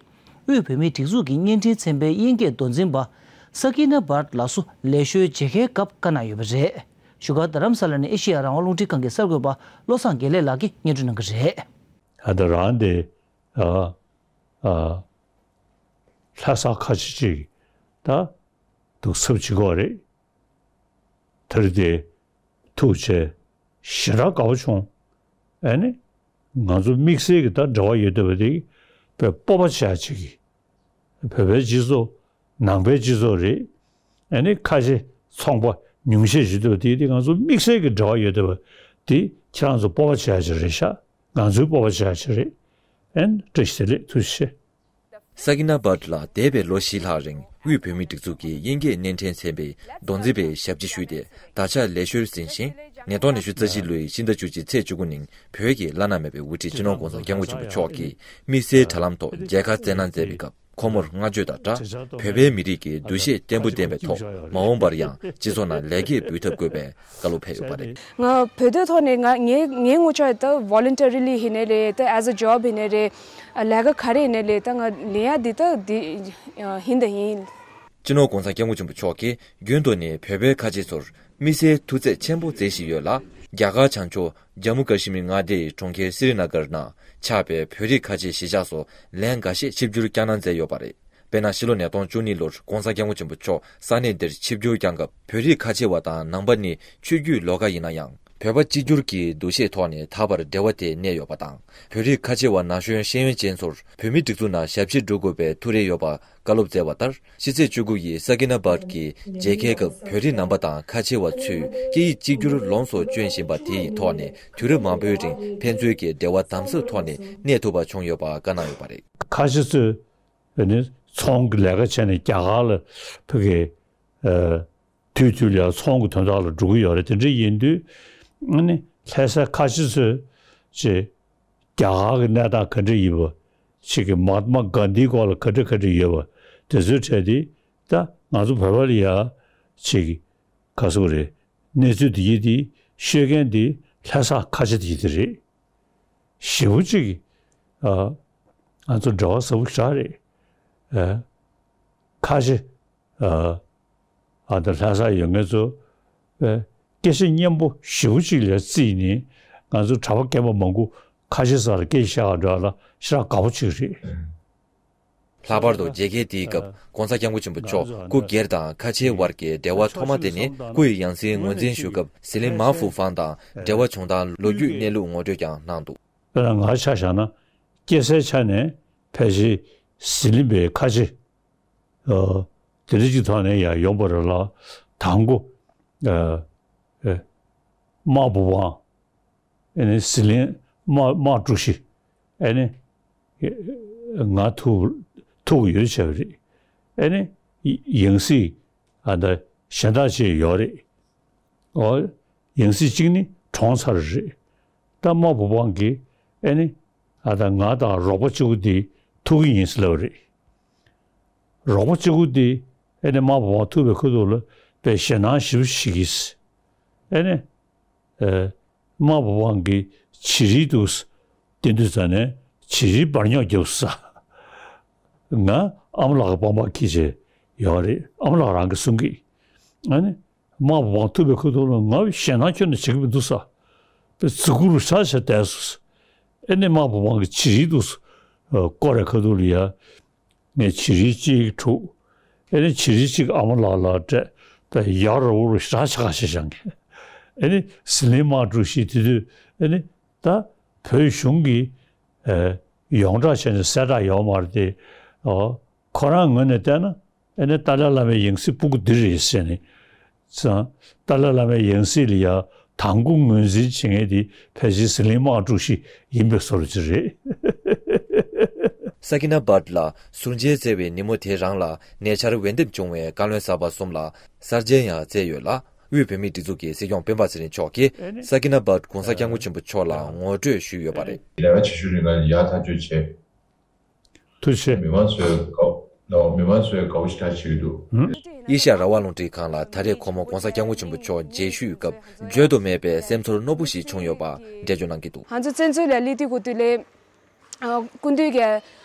དབུས་བོད་མིའི་སྒྲིག་འཛུགས་ཀྱི་བརྙན་འཕྲིན་ཚན་པའི་དབྱིན་སྐད་མདོ་འཛིན་པ་ས་ཀི་ན་བྷཊ་ལགས་སུ་ལས་ཤོར་མཇལ་ཁའི་སྐབས་བཀའ་གནང་ཡོད་པ་རེད། བཞུགས་སྒར་རྡ་རམ་ས་ལ་ནས་ཨེ་ཤེ་ཡ་རང་དབང་རླུང་འཕྲིན་ཁང་གི་གསར་འགོད་པ་བློ་བཟང་དགེ་ལེགས་ལགས་ཀྱིས་སྙན་སྒྲོན་གནང་གི་རེད། ཨ་ད་རང་དེ་ཨ་ཨ་ལྷ་ས་ཁ་ཆེ་ཅིག་ད་འདུག་ཚབ་བྱེད་ཀྱི་ཡོད་རེད། དེར་དེ་ཐུགས་རྗེ་ཞེ་དྲག་དགའ་པོ་བྱུང་། ཨ་ནི་ང་ཚོ་དམིགས་བསལ་གྱི་ད་འབྲེལ་བ་ཡོད་བསྡད་པ་དེ་དཔེ་སྤོབས་པ་བྱེད་ཡ་ཅིག་གི་བོད་པའི་སྤྱི་ཚོགས་ནང་པའི་སྤྱི་ཚོགས་རེད། ཨ་ནི་ཁ་ཆེ་ཚོང་པ་ཉུང་ཤས་ཤིག་འདུག་པ་དེ་དེ་ང་ཚོ་དམིགས་བསལ་གྱི་འབྲེལ་བ་ཡོད་བསྡད་པ་དེ་ཁྱེད་རང་ཚོ་སྤོབས་པ་བྱེད་ཡ་ཅིག་རེད་ཤག་ང་ཚོའི་སྤོབས་པ་བྱེད་ཡ་ཅིག་རེད། ཨན་བཀྲ་ཤིས་བདེ་ལེགས། ཐུགས་རྗེ་ཆེ། ས་ཀི་ན་བྷཊ་ལགས་འདས་པའི་ལོ་བཞི་ལྷག་རིང་དབུས་བོད་མིའི་སྒྲིག་འཛུགས་ཀྱི་དབྱིན་སྐད་བརྙན་འཕྲིན་ཚན་པའི་མདོ་འཛིན་པའི་ཞབས་ཕྱི་ཞུས་ཏེ་ད་ཆ་ལས་ཤོར་ཟིན་ཞིང་། ཉིས་སྟོང་ཉི་ཤུ་རྩ་བཞི་ལོའི་ཕྱི་ཟླ་བཅུ་གཅིག་ཚེས་བཅུ་དགུ་ཉིན་བོད་ཀྱི་བླ་ན་མེད་པའི་དབུ་ཁྲིད་སྤྱི་ནོར་༸གོང་ས་༸སྐྱབས་མགོན་ཆེན་པོ་མཆོག་གིས་དམིགས་བསལ་དྲ་ལམ་ཐོག་མཇལ་ཁ་བསྩལ་གནང་མཛད་པའི་སྐབས། ཁོ་མོར་བསྔགས་བརྗོད་དང་སྦྲགས། བོད་པའི་མི་རིགས་ཀྱི་འདུ་ཤེས་བརྟན་པོ་ལྡན་པའི་ཐོག་མ་འོངས་པར་ཡང་སྤྱི་ཚོགས་ནང་ལེགས་སྐྱེས་འབུལ་ཐབས་དགོས་པའི་བཀའ་སློབ་ཕེབས་ཡོད་པ་རེད། ང་བོད་དོན་ཐོག་ནས་ང་ངའི་ངའི་ངོ་ཅག་ད་ཝོ་ལན་ཊ་རི་ལི་ཡིན་ནའི་རེད། ད་as a job ཡིན་ནའི་རེད། ལས་ཀ་ག་རེ་ཡིན་ནའི་རེད། ད་ང་ལས་ཡ་འདི་ད་འདི་ཡིན་ད་ཡིན། སྤྱི་ནོར་༸གོང་ས་༸སྐྱབས་མགོན་ཆེན་པོ་མཆོག་གིས་རྒྱུན་དུ་ནས་བོད་པའི་ཁ་ཆེ་ཚོར་དམིགས་བསལ་ཐུགས་རྗེ་ཆེན་པོ་མཛད་བཞིན་ཡོད་ལ། རྒྱ་གར་བྱང་ཕྱོགས་ཇམ་མུ་ཀ་ཤི་མིར་མངའ་སྡེའི་གྲོང་ཁྱེར་སི་རི་ན་གར་ནང་ཆགས་པའི་བོད་རིགས་ཁ་ཆེ་གཞིས་ཆགས་སུ་ལན་འགའ་ཤས་ཆིབས་བསྒྱུར་བསྐྱངས་གནང་མཛད་ཡོད་པ་རེད། དཔེར་ན། ཕྱི་ལོ་ཉིས་སྟོང་བཅུ་གཉིས་ལོར་༸གོང་ས་༸སྐྱབས་མགོན་ཆེན་པོ་མཆོག་ས་གནས་འདིར་ཆིབས་བསྒྱུར་བསྐྱངས་སྐབས། བོད་རིགས་ཁ་ཆེ་བ་དང་ནང་པ་ནི་ཆོས་བརྒྱུད་ལོགས་ཀ་ཡིན་ན་ཡང་། བོད་པ་གཅིག་གྱུར་གྱི་འདུ་ཤེས་ཐོག་ནས་ད་བར་འབྲེལ་བ་དེ་གནས་ཡོད་པ་དང་། བོད་རིགས་ཁ་ཆེ་བ་ན་གཞོན་ཤེས་ཡོན་ཅན་ཚོར་བོད་མིའི་སྒྲིག་འཛུགས་ནང་ཞབས་ཕྱི་སྒྲུབ་དགོས་པའི་ཐུགས་རེ་ཡོད་པ་བཀའ་སློབ་སྩལ་བ་ལྟར། ཕྱི་ཚེས་བཅུ་དགུ་ཡི་ས་ཀི་ན་བྷཊ་གྱི་མཇལ་ཁའི་སྐབས། བོད་རིགས་ནང་པ་དང་ཁ་ཆེ་བ་ཚོས་སྐད་ཡིག་གཅིག་གྱུར་ལོངས་སུ་སྤྱོད་བཞིན་པ་དེ་ཡི་ཐོག་ནས། དུས་རབས་མང་པོའི་རིང་ཕན་ཚུན་གྱི་འབྲེལ་བ་དམ་ཟབ་ཐོག་ནས་གནས་ཐུབ་པ་བྱུང་ཡོད་པ་བཀའ་གནང་ཡོད་པ་རེད། ཁ་ཆེ་ཚོས་ནི་ཚོང་གི་ལས་ཀ་བྱས་ནས་རྒྱ་གར་ལ་ཕ་གི་ཨ་དུས་དུས་ལ་ཚོང་གི་དོན་དག་ལ་འགྲོ་གི་ཡོད་རེད། དེ་འདྲ་ཡིན་དུས་ ཨ་ནི་ལྷ་སའི་ཁ་ཆེ་ཚོས་ཅིག་རྒྱ་གར་གྱི་གནས་སྟངས་ག་འདྲ་ཡིན་པ། ཅིག་གི་མ་ཧཱ་ཏྨ་གྷན་དྷིའི་སྐོར་ལ་ག་འདྲ་ག་འདྲ་ཡོད་པ་དེ་ཚོའི་གྲས་དེ་ད་ང་ཚོ་བོད་པ་ལ་ཡ་ཅིག་ག་ཟེར་དགོས་རེད། གནས་ཚུལ་དེ་ཡིན་དེ་ཤོད་མཁན་དེ་ལྷ་ས་ཁ་ཆེ་དེ་ཡིན་དེ་རེད། ཞེ་པོ་ཅིག་ཨ་ང་ཚོ་འབྲེལ་བ་ཟབ་པོ་ཞེ་དྲག་རེད། ཨ་ཁ་ཆེ་ཨ་ཨ་ད་ལྷ་ས་ཡོད་མཁན་ཚོ་ཨ་སྐད་ཆ་སྙན་པོ་ཞེ་པོ་ཅིག་ལ་བརྩིས་ནས་ང་ཚོ་གྲྭ་པ་རྒན་པ་མང་པོ་ཁ་ཆེ་ས་ལ་སྐད་ཆ་བཤད་ག་འགྲོ་ཡ་ལ་ཞེ་དྲག་དགའ་པོ་ཅིག་རེད། ལྷག་པར་དུ་མཇལ་ཁའི་དེའི་སྐབས་༸གོང་ས་༸སྐྱབས་མགོན་ཆེན་པོ་མཆོག་སྐུ་སྒེར་དང་ཁ་ཆེའི་བར་གྱི་འབྲེལ་བ་ཐོག་མ་དེ་ནི་སྐུ་ཡི་ཡང་སྲིད་ངོས་འཛིན་ཞུ་སྐབས་ཟི་ལིང་མ་ཧྥུ་ཧྥང་དང་འབྲེལ་བ་བྱུང་སྟངས་ལོ་རྒྱུས་གནས་ལུགས་ངོ་སྤྲོད་ཀྱང་གནང་འདུག་དཔེར་ན་ང་ཆ་བཞག་ན་སྐྱེས་སའི་ཆ་ནས་ཕལ་ཆེར་ཟི་ལིང་པའི་ཁ་ཆེ་ཨ་དེ་འདྲ་ཅིག་ཐོག་ནས་ཡང་ཡོང་བ་རེད་ལ། དང་པོ་ཨ་ཨ་དམར་པོ་ཝང་། ཨ་ནི་ཟི་ལིང་དམག་དམག་དཀྲུག་གཞི། ཨ་ནི་ང་ཐུག་ཐུག་ཡོད་བྱས་པ་རེད། ཨ་ནི་ཡང་སྲིད་ཨ་ད་གཞན་དག་ཅིག་ཡོད་རེད། ཨོ་ཡང་སྲིད་གཅིག་ནི་གྲོངས་ཚར་རེད། ད་དམར་པོ་ཝང་གིས་ཨ་ནི་ཨ་ད་ང་དང་རོགས་པ་གཅིག་པུ་དེ་ཐུག་གི་ཡིན་ཟེར་ལབ་པ་རེད། རོགས་པ་གཅིག་པུ་དེ་ཨ་ནི་དམར་པོ་ཝང་ཐུག་པའི་ཁ་ཐུག་ལ་དཔེ་ཞེད་སྣང་ཞེ་པོ་ཞིག་གིས་ཨ་ནི། ཨེ། དམར་པོ་ཝང་གིས་བྱི་རིལ་དུ་བསྟེན་དུས་ཙ་ནས་བྱི་རིལ་འབར་ཉོག་རྒྱབ་ས། ང་ཨ་མ་ལགས་ཀྱི་པང་པར་འཁྱེར་བྱས་ཡོད་རེད། ཨ་མ་ལགས་རང་གིས་གསུང་གི། ཨ་ནི་དམར་པོ་ཝང་ཐུག་པའི་ཁ་ཐུག་ལ་ང་ཞེད་སྣང་ཁྱོན་ནས་བྱེད་ཀྱི་མི་འདུག་ས། པའི་ཟི་གུ་རུ་ཤ་ཤ་བསྡད་སོང་། ཨ་ནི་དམར་པོ་ཝང་གིས་བྱི་རིལ་དུ་བསྐོར་བའི་ཁ་ཐུག་ལ་ཡ། ངས་བྱི་རིལ་གཅིག་འཁྲུགས། ཨེ་ནི་བྱི་རིལ་གཅིག་ཨ་མ་ལགས་ལ་སྤྲད། ད་ཡག་ར་འུར་ཞེ་དྲག་ཆགས་ཞེས་བྱ་ངས། ཨེ་ནི་ཟི་ལིང་དམག་དཀྲུག་གཞི་དེ་དུས་ཨེ་ནི་ད་བོད་གཞུང་གིས་ཨེ་ཡོངས་གྲགས་བྱས་ནས་གསལ་བསྒྲགས་ཡོད་མ་རེད་དེ། ཨོ་ཁོ་རང་ངོས་ནས་བལྟས་ན་ཨེ་ནི་ཏཱ་ལའི་བླ་མའི་ཡང་སྲིད་སྤུ་གུ་འདི་རེད་ཟེར་ནས། ཙང་ཏཱ་ལའི་བླ་མའི་ཡང་སྲིད་ལ་ཡ་དང་པོ་ངོས་འཛིན་བྱེད་མཁན་དེ་ཕལ་ཆེར་ཟི་ལིང་དམག་དཀྲུག་གཞི་ཡིན་པའི་བཟོ་འདྲ་ཅིག་རེད། ས་ཀི་ན་བྷཊ་ལ་ཟུར་མཇལ་བསྩལ་བའི་ཉིན་མོ་དེ་རང་ལ་ཉེ་ཆར་འོས་འདེམས་བྱུང་བའི་བཀའ་བློན་གསར་པ་གསུམ་ལ་གསར་མཇལ་ཡང་བསྩལ་ཡོད་ལ། དབུས་བོད་མིའི་སྒྲིག་འཛུགས་ཀྱི་སྲིད་སྐྱོང་སྤེན་པ་ཚེ་རིང་མཆོག་གིས་ས་ཀི་ན་བྷཊ་༸གོང་ས་༸སྐྱབས་མགོན་ཆེན་པོ་མཆོག་ལ་ངོ་སྤྲོད་ཞུས་ཡོད་པ་རེད། ལས་ཀ་བྱེད་ཤུལ་རིང་ལ་ཡར་ཐག་གཅོད་བྱས། ཐུགས་རྗེ་ཆེ། མི་མང་ཚོས་དགའ་མི་མང་ཚོས་དགའ་པོ་ཞེ་དྲག་བྱེད་ཀྱི་འདུག་ཨེ་ཤ་ཡ་རང་དབང་རླུང་འཕྲིན་ཁང་ལ་ད་རེས་གོང་མ་༸གོང་ས་༸སྐྱབས་མགོན་ཆེན་པོ་མཆོག་མཇལ་ཞུས་སྐབས་བརྗོད་དུ་མེད་པའི་སེམས་ཚོར་རྣོ་པོ་ཞིག་བྱུང་ཡོད་པ་འགྲེལ་བརྗོད་གནང་གི་འདུག་ང་ཚོ་བཙན་བྱོལ་ལ་སླེབས་དུས་སྐབས་དུས་ལས་སྐུ་མདུན་གྱི་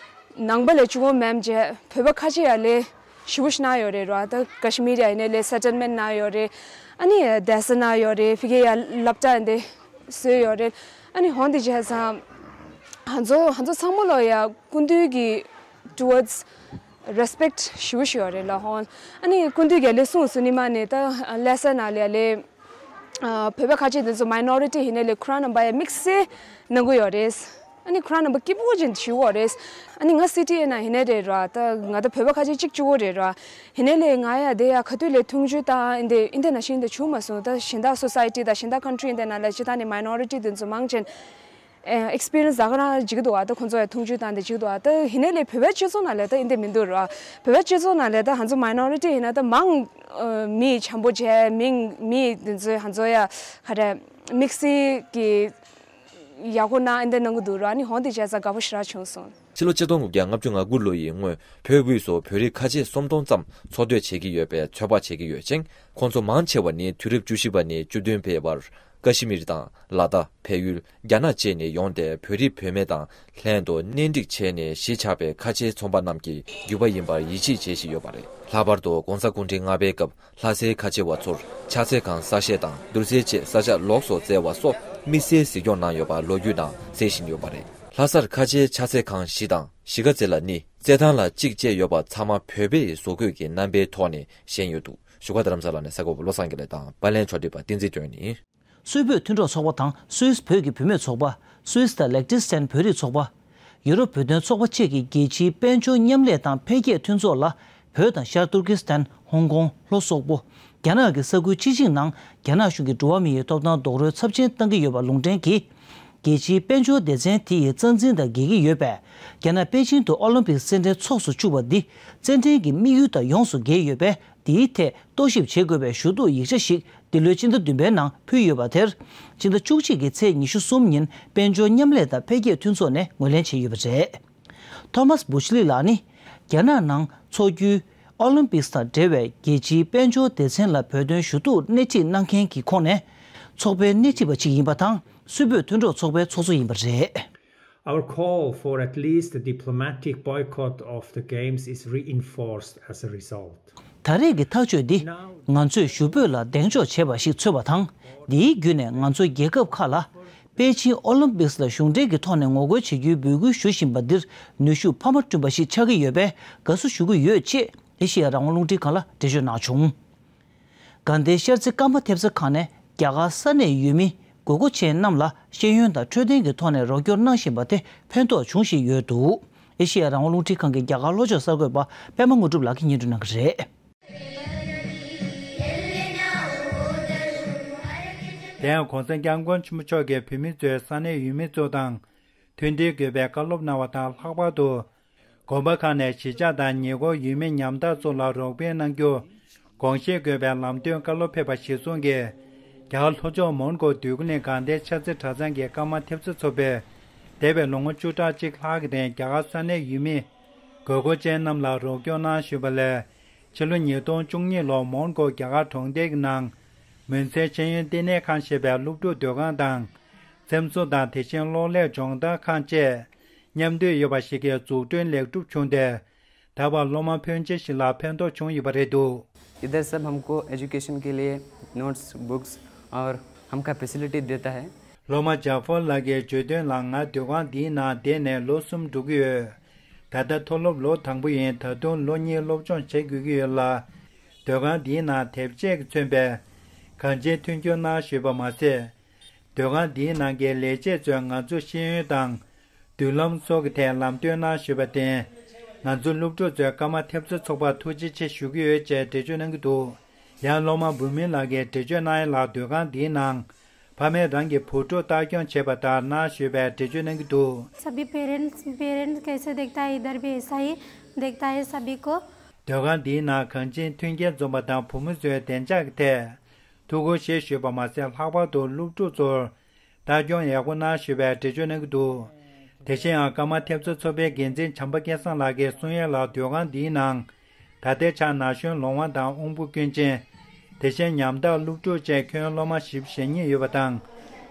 ནང་པ་ལས་གཅིག་པོ་མིན་བྱས་བོད་པ་ཁ་ཆེ་ཡ་ལས་ཞེ་པོ་ཞིག་གནང་ཡོད་རེད་ར། ད་ཀ་ཤི་མིར་ཡ་ཡིན་ནའི་ལས་སེ་ཊལ་མེན་ཊི་གནང་ཡོད་རེད། ཨ་ནི་གདན་ས་གནང་ཡོད་རེད། ཕ་གི་ཡ་སློབ་གྲྭ་འདི་བཟོས་ཡོད་རེད། ཨ་ནི་ཧོན་དེ་བྱས་ཙང་ང་ཚོ་ང་ཚོ་ཚང་མ་ལོ་ཡ་སྐུ་མདུན་གྱི་towards respect ཞེ་པོ་ཞིག་ཡོད་རེད་ལ་ཧོན། ཨ་ནི་སྐུ་མདུན་གྱི་ལས་གསུངས་སུ་ནི་མ་ནི་ད་ལྷ་ས་ནང་ལ་ལས་བོད་པ་ཁ་ཆེ་འདི་ཚོ་མའི་ནོ་རི་ཊི་ཡིན་ནའི་ལས་ཁོ་རང་རྣམ་པ་ཡ་དམིགས་བསལ་གནང་གི་ཡོད་རེད། ཨ་ནི་ཁོ་རང་རྣམ་པ་སྐྱིད་པོ་ཅན་ཞིག་ཡོད་རེད། ཨ་ནི་ང་སི་ཊི་ཨེ་ན་ཡིན་ནའི་རེད་ར། ད་ང་ད་བོད་པ་ཁ་ཆེ་གཅིག་གཅིག་པོ་རེད་ར། ཡིན་ནའི་ལས་ང་ཡ་དེ་ཡ་ག་དུས་ལས་མཐོང་ཆུང་དང་འདི་འདི་ན་ཤིང་འདི་བྱུང་མ་སོང་། ད་གཞན་དག་སོ་སའི་ཊི་དང་གཞན་དག་ཀན་ཊི་རི་འདི་ན་ལ་ཅི་ད་ནི་མའི་ནོ་རི་ཊི་འདི་ཚོ་མང་ཆེན། ཨེ་ཨེག་སི་པི་རི་ཡན་སི་ད་ག་རང་བྱེད་ཀྱི་འདུག་བ། ད་ཁོང་ཚོ་ཡ་མཐོང་ཆུང་བཏང་སྟེ་བྱེད་ཀྱི་འདུག་བ། ད་ཡིན་ནའི་ལས་བོད་པའི་སྤྱི་ཚོགས་ནང་ལས་ད་ཡིན་དེ་མི་འདུག་ར། བོད་པའི་སྤྱི་ཚོགས་ནང་ལས་ད་ང་ཚོ་མའི་ནོ་རི་ཊི་ཡིན་ན་ད་མང་ཨ་མི་འཆམ་པོ་བྱས་མི་མི་འདི་ཚོ་ང་ཚོ་ཡ་ག་རེ་དམིགས་བསལ་གྱི་ཡག་པོ་གནང་ཡིན་དེ་གནང་གི་འདུག་ར། ཨ་ནི་ཧོན་དེ་བྱས་ཙང་དགའ་པོ་ཞེ་དྲག་བྱུང་སོང་། ཕྱི་ལོ་ཆིག་སྟོང་དགུ་བརྒྱ་ལྔ་བཅུ་ང་དགུ་ལོ་ཡི་སྔོན་བོད་དབུས་སུ་བོད་རིགས་ཁ་ཆེ་སུམ་སྟོང་ཙམ་འཚོ་སྡོད་བྱེད་ཀྱི་ཡོད་པའི་ཚོད་དཔག་བྱེད་ཀྱི་ཡོད་ཅིང་། ཁོང་ཚོ་མང་ཆེ་བ་ནི་དུས་རབས་བཅུ་བཞི་པ་ནས་བཅུ་བདུན་པའི་བར་ཀ་ཤི་མིར་དང་ལ་དྭགས། བལ་ཡུལ། རྒྱ་ནག་བཅས་ནས་ཡོང་སྟེ་བོད་རིགས་བུད་མེད་དང་ལྷན་དུ་གཉེན་སྒྲིག་བྱས་ནས་གཞིས་ཆགས་པའི་ཁ་ཆེའི་ཚོང་པ་རྣམས་ཀྱི་རྒྱུད་པ་ཡིན་པར་ཡིད་ཆེས་བྱེད་བཞིན་ཡོད་པ་རེད། ལྷག་པར་དུ་༸གོང་ས་སྐུ་ཕྲེང་ལྔ་པའི་སྐབས་ལྷ་སའི་ཁ་ཆེ་བ་ཚོར་ཕྱག་འཚལ་ཁང་གསར་བཞེངས་དང་བསྡུར་ཚད་ཆེད་ས་ཆ་ལོགས་སུ་བཙལ་བ་སོགས་དམིགས་བསལ་གཟིགས་སྐྱོང་གནང་ཡོད་པ་ལོ་རྒྱུས་ནང་གསལ་བཞིན་ཡོད་པ་རེད། ལྷ་སར་ཁ་ཆེའི་ཕྱག་འཚལ་ཁང་བཞི་དང་གཞིས་ཀ་རྩེ་ལ་གཉིས། རྩེད་ཐང་ལ་གཅིག་བཅས་ཡོད་པ་ཚང་མ་བོད་པའི་བཟོ་བཀོད་ཀྱི་རྣམ་པའི་ཐོག་ནས་བཞེངས་ཡོད་འདུག་བཞུགས་སྒར་རྡ་རམ་ས་ལ་ནས་གསར་འགོད་པ་བློ་བཟང་དགེ་ལེགས་དང་པར་ལེན་ཕྱོགས་སྒྲིག་པ་བསྟན་འཛིན་སྒྲོན་ཡིན། སུད་བོད་མཐུན་གྲོགས་ཚོགས་པ་དང་སུད་སི་བོད་ཀྱི་བུད་མེད་ཚོགས་པ། སུད་སི་དང་ལེག་ཏི་སི་ཐན་བོད་རིགས་ཚོགས་པ། ཡུ་རོབ་བོད་དོན་ཚོགས་པ་བཅས་ཀྱིས་རྒྱལ་སྤྱིའི་དཔལ་འབྱོར་མཉམ་ལས་དང་འཕེལ་རྒྱས་མཐུན་ཚོགས་ལ་བོད་དང་ཤར་ཏུར་ཀི་སི་ཐན། ཧོང་ཀོང་། ལྷོ་སོག་པོ། རྒྱ་ནག་གི་ས་ཁུལ་སྤྱི་ཆིངས་ནང་རྒྱ་ནག་གཞུང་གིས་འགྲོ་བ་མི་ཡི་ཐོབ་ཐང་རྡོག་རོལ་ཚབས་ཆེན་བཏང་གི་ཡོད་པ་ལུང་འདྲེན་གྱིས། རྒྱལ་སྤྱིའི་དཔལ་འབྱོར་སྡེ་ཚན་དེ་ཡི་རྩ་འཛིན་དང་འགལ་གྱི་ཡོད་པས། རྒྱ་ནག་པེ་ཅིང་དུ་ཨོ་ལིམ་པིག་རྩེད་འགྲན་འཚོགས་སུ་བཅུག་པ་འདི་རྩེད་འགྲན་གྱི་དམིགས་ཡུལ་དང་ཡོངས་སུ་འགལ་ཡོད་པས། འདིའི་ཐད་རྟོག་ཞིབ་བྱེད་དགོས་པའི་ཞུ་གཏུག་ཡིག་ཆ་ཞིག་ འདི་ལོའི་སྤྱི་ཟླ་བདུན་པའི་ནང་ཕུལ་ཡོད་པ་དེར། སྤྱི་ཟླ་བཅུ་གཅིག་གི་ཚེས་ཉི་ཤུ་གསུམ་ཉིན་དཔལ་འབྱོར་མཉམ་ལས་དང་འཕེལ་རྒྱས་མཐུན་ཚོགས་ནས་ངོས་ལེན་བྱས་ཡོད་པ་རེད། ཐོ་མཱས་བུ་ཆི་ལི་ལགས་ནི། རྒྱ་ནག་ནང་འཚོགས་རྒྱུའི་ཨོ་ལིམ་པིག་དང་འབྲེལ་བའི་རྒྱལ་སྤྱིའི་དཔལ་འབྱོར་སྡེ་ཚན་ལ་བོད་དོན་ཞུ་གཏུག་སྣེ་ཁྲིད་གནང་མཁན་གྱི་ཁོངས་ནས། ཚོགས་པའི་སྣེ་ཁྲིད་པ་ཞིག་ཡིན་པ་དང་། སུད་བོད་མཐུན་གྲོགས་ཚོགས་པའི་ཚོགས་གཙོ་ཡིན་པ་རེད། Our call for at least a diplomatic boycott of the games is reinforced as a result. ད་རེས་ཀྱི་ཐག་གཅོད་འདི། ང་ཚོས་ཞུ་འབོད་ལ་གདེང་འཇོག་བྱས་པ་ཞིག་མཚོན་པ་དང་། འདིའི་བརྒྱུད་ནས་ང་ཚོ་རྒྱལ་ཁབ་ཁག་ལ། པེ་ཅིན་ཨོ་ལིམ་པིག་ལ་གཞུང་འབྲེལ་གྱི་ཐོག་ནས་ངོ་རྒོལ་བྱེད་རྒྱུའི་འབོད་སྐུལ་ཞུ་བཞིན་པ་འདིར་ནུས་ཤུགས་འཕར་མ་བསྐྲུན་པ་ཞིག་ཆགས་ཀྱི་ཡོད་པས། དགའ་བསུ་ཞུ་གི་ཡོད་ཅེས་ཨེ་ཤེ་ཡ་རང་དབང་རླུང་འཕྲིན་ཁང་ལ་འགྲེལ་བརྗོད་གནང་བྱུང་། དགའ་ལྡན་ཤར་རྩེ་སྐར་མ་ཐེབས་རྩ་ཁང་ནས་རྒྱ་གར་ས་གནས་ཡུལ་མི་དགོས་མཁོ་ཅན་རྣམས་ལ་ཤེས་ཡོན་དང་འཕྲོད་བསྟེན་གྱི་ཐོག་ནས་རོགས་སྐྱོར་གནང་བཞིན་པ་དེ་ཕན་ཐོགས་བྱུང་བཞིན་ཡོད་འདུག་ཨེ་ཤེ་ཡ་རང་དབང་རླུང་འཕྲིན་ཁང་གི་རྒྱ་གར་ལྷོ་ཕྱོགས་གསར་འགོད་པ་པད་མ་དངོས་གྲུབ་ལགས་ཀྱིས་སྙན་སྒྲོན་གནང་གི་རེད། དེ་ཡང་གོང་ས་སྐྱབས་མགོན་ཆེན་པོ་མཆོག་གིས་བོད་མི་ཚོས་ས་གནས་ཡུལ་མི་ཚོ་དང་མཐུན་སྒྲིལ་དགོས་པའི་བཀའ་སློབ་གནང་བ་དང་། ལྷག་པར་དུ་དགོན་པ་ཁག་ནས་གཞིས་ཆགས་དང་ཉེ་འཁོར་ཡུལ་མི་ཉམ་ཐག་ཚོ་ལ་རོགས་ཕན་གནང་རྒྱུ་དགོངས་བཞེས་དགོས་པའི་ལམ་སྟོན་བཀའ་སློབ་ཕེབས་པ་གཞིར་བཟུང་གིས། རྒྱ་གར་ལྷོ་ཕྱོགས་མོན་གྷོ་འདོད་རྒུ་གླིང་དགའ་ལྡན་ཤར་རྩེ་གྲྭ་ཚང་གི་ཀརྨ་ཐེབས་རྩ་ཚོགས་པས། འདས་པའི་ལོ་ངོ་བཅུ་ཕྲག་གཅིག་ལྷག་གི་རིང་རྒྱ་གར་ས་གནས་ཡུལ་མི་དགོས་མཁོ་ཅན་རྣམས་ལ་རོགས་སྐྱོར་གནང་བཞིན་པ་ལས། ཕྱི་ལོ་ཉིས་སྟོང་བཅུ་གཉིས་ལོར་མོན་གྷོ་རྒྱ་གར་གྲོང་རྡལ་གྱི་ནང་མུན་སེལ་ཤེས་ཡོན་ལྟེ་གནས་ཁང་ཞེས་པའི་སློབ་ཕྲུག་སྡོད་ཁང་དང་། འཚེམ་བཟོ་དང་དེ་བཞིན་གློག་ཀླད་སྦྱོང་བརྡར་ཁང་བཅས་མཉམ་འདུས་ཡོད་པ་ཞིག་གི་འཛུགས་སྐྲུན་ལེགས་གྲུབ་བྱུང་སྟེ། ད་བར་སློབ་མ་ཕོན་ཆེ་ཞིག་ལ་ཕན་ཐོགས་བྱུང་ཡོད་པ་རེད་འདུག། इधर सब हमको एजुकेशन के लिए notes, books और हमका फैसिलिटी देता है। སློབ་མ་ཇ་ཧྥོར་ལགས་ཀྱིས་བརྗོད་དོན་ལ། ང་སྡོད་ཁང་འདིའི་ནང་བསྡད་ནས་ལོ་གསུམ་འགྲོ་གི་ཡོད། ད་ལྟ་མཐོ་སློབ་ལོ་དང་པོ་ཡིན། ད་དུང་ལོ་གཉིས་སློབ་སྦྱོང་བྱེད་དགོས་ཀྱི་ཡོད་ལ། སྡོད་ཁང་འདིའི་ནང་དེབ་ཆས་ཀྱིས་མཚོན་པའི་གང་ཅིའི་མཐུན་འགྱུར་གནང་ཞུས་པ་མ་ཟད། སྡོད་ཁང་འདིའི་ནང་གི་ལས་བྱེད་ཚོས་ང་ཚོར་ཤེས་ཡོན་དང་མདུན་ལམ་སོགས་ཀྱི་ཐད་ལམ་སྟོན་གནང་ཞུས་པར་བརྟེན། ང་ཚོ་སློབ་ཕྲུག་ཚོས་ཀརྨ་ཐེབས་རྩ་ཚོགས་པར་ཐུགས་རྗེ་ཆེ་ཞུ་གི་ཡོད་ཅེས་འགྲེལ་བརྗོད་གནང་གི་འདུག། ཡང་སློབ་མ་བུ་མིན་ལགས་ཀྱིས་འགྲེལ་བརྗོད་གནང་ཡ་ལ། སྡོད་ཁང་འདིའི་ནང་ཕ་མས་རང་གི་བུ་ཕྲུག་ལྟ་སྐྱོང་བྱེད་པ་ལྟར་གནང་ཞུས་པའི་འགྲེལ་བརྗོད་གནང་གི་འདུག། सभी पेरेंट्स पेरेंट्स कैसे देखता है, इधर भी ऐसा ही देखता है सभी को। སྡོད་ཁང་འདིའི་ནང་གང་ཅིའི་མཐུན་རྐྱེན་འཛོམས་པ་དང་བུ་མོ་ཚོའི་བདེ་འཇགས་ཀྱི་ཐད་ཐུགས་ཁུར་བཞེས་ཞུས་པ་མ་ཟད། ལྷག་པར་དུ་སློབ་ཕྲུག་ཚོར་ལྟ་སྐྱོང་ཡག་པོ་གནང་ཞུས་པའི་འགྲེལ་བརྗོད་གནང་གི་འདུག། དེ་བཞིན་ཡང་ཀརྨ་ཐེབས་རྩ་ཚོགས་པའི་འགན་འཛིན་བྱམས་པ་སྐལ་བཟང་ལགས་ཀྱིས་གསུང་ཡ་ལ། སྡོད་ཁང་འདིའི་ནང་ད་ལྟའི་ཆར་ན་གཞོན་ལོང་བ་དང་དབང་པོ་སྐྱོན་ཅན། དེ་བཞིན་ཉམ་ཐག་སློབ་ཕྲུག་བཅས་ཁྱོན་སློབ་མ་བཞི་བཅུ་ཞེ་གཉིས་ཡོད་པ་དང་།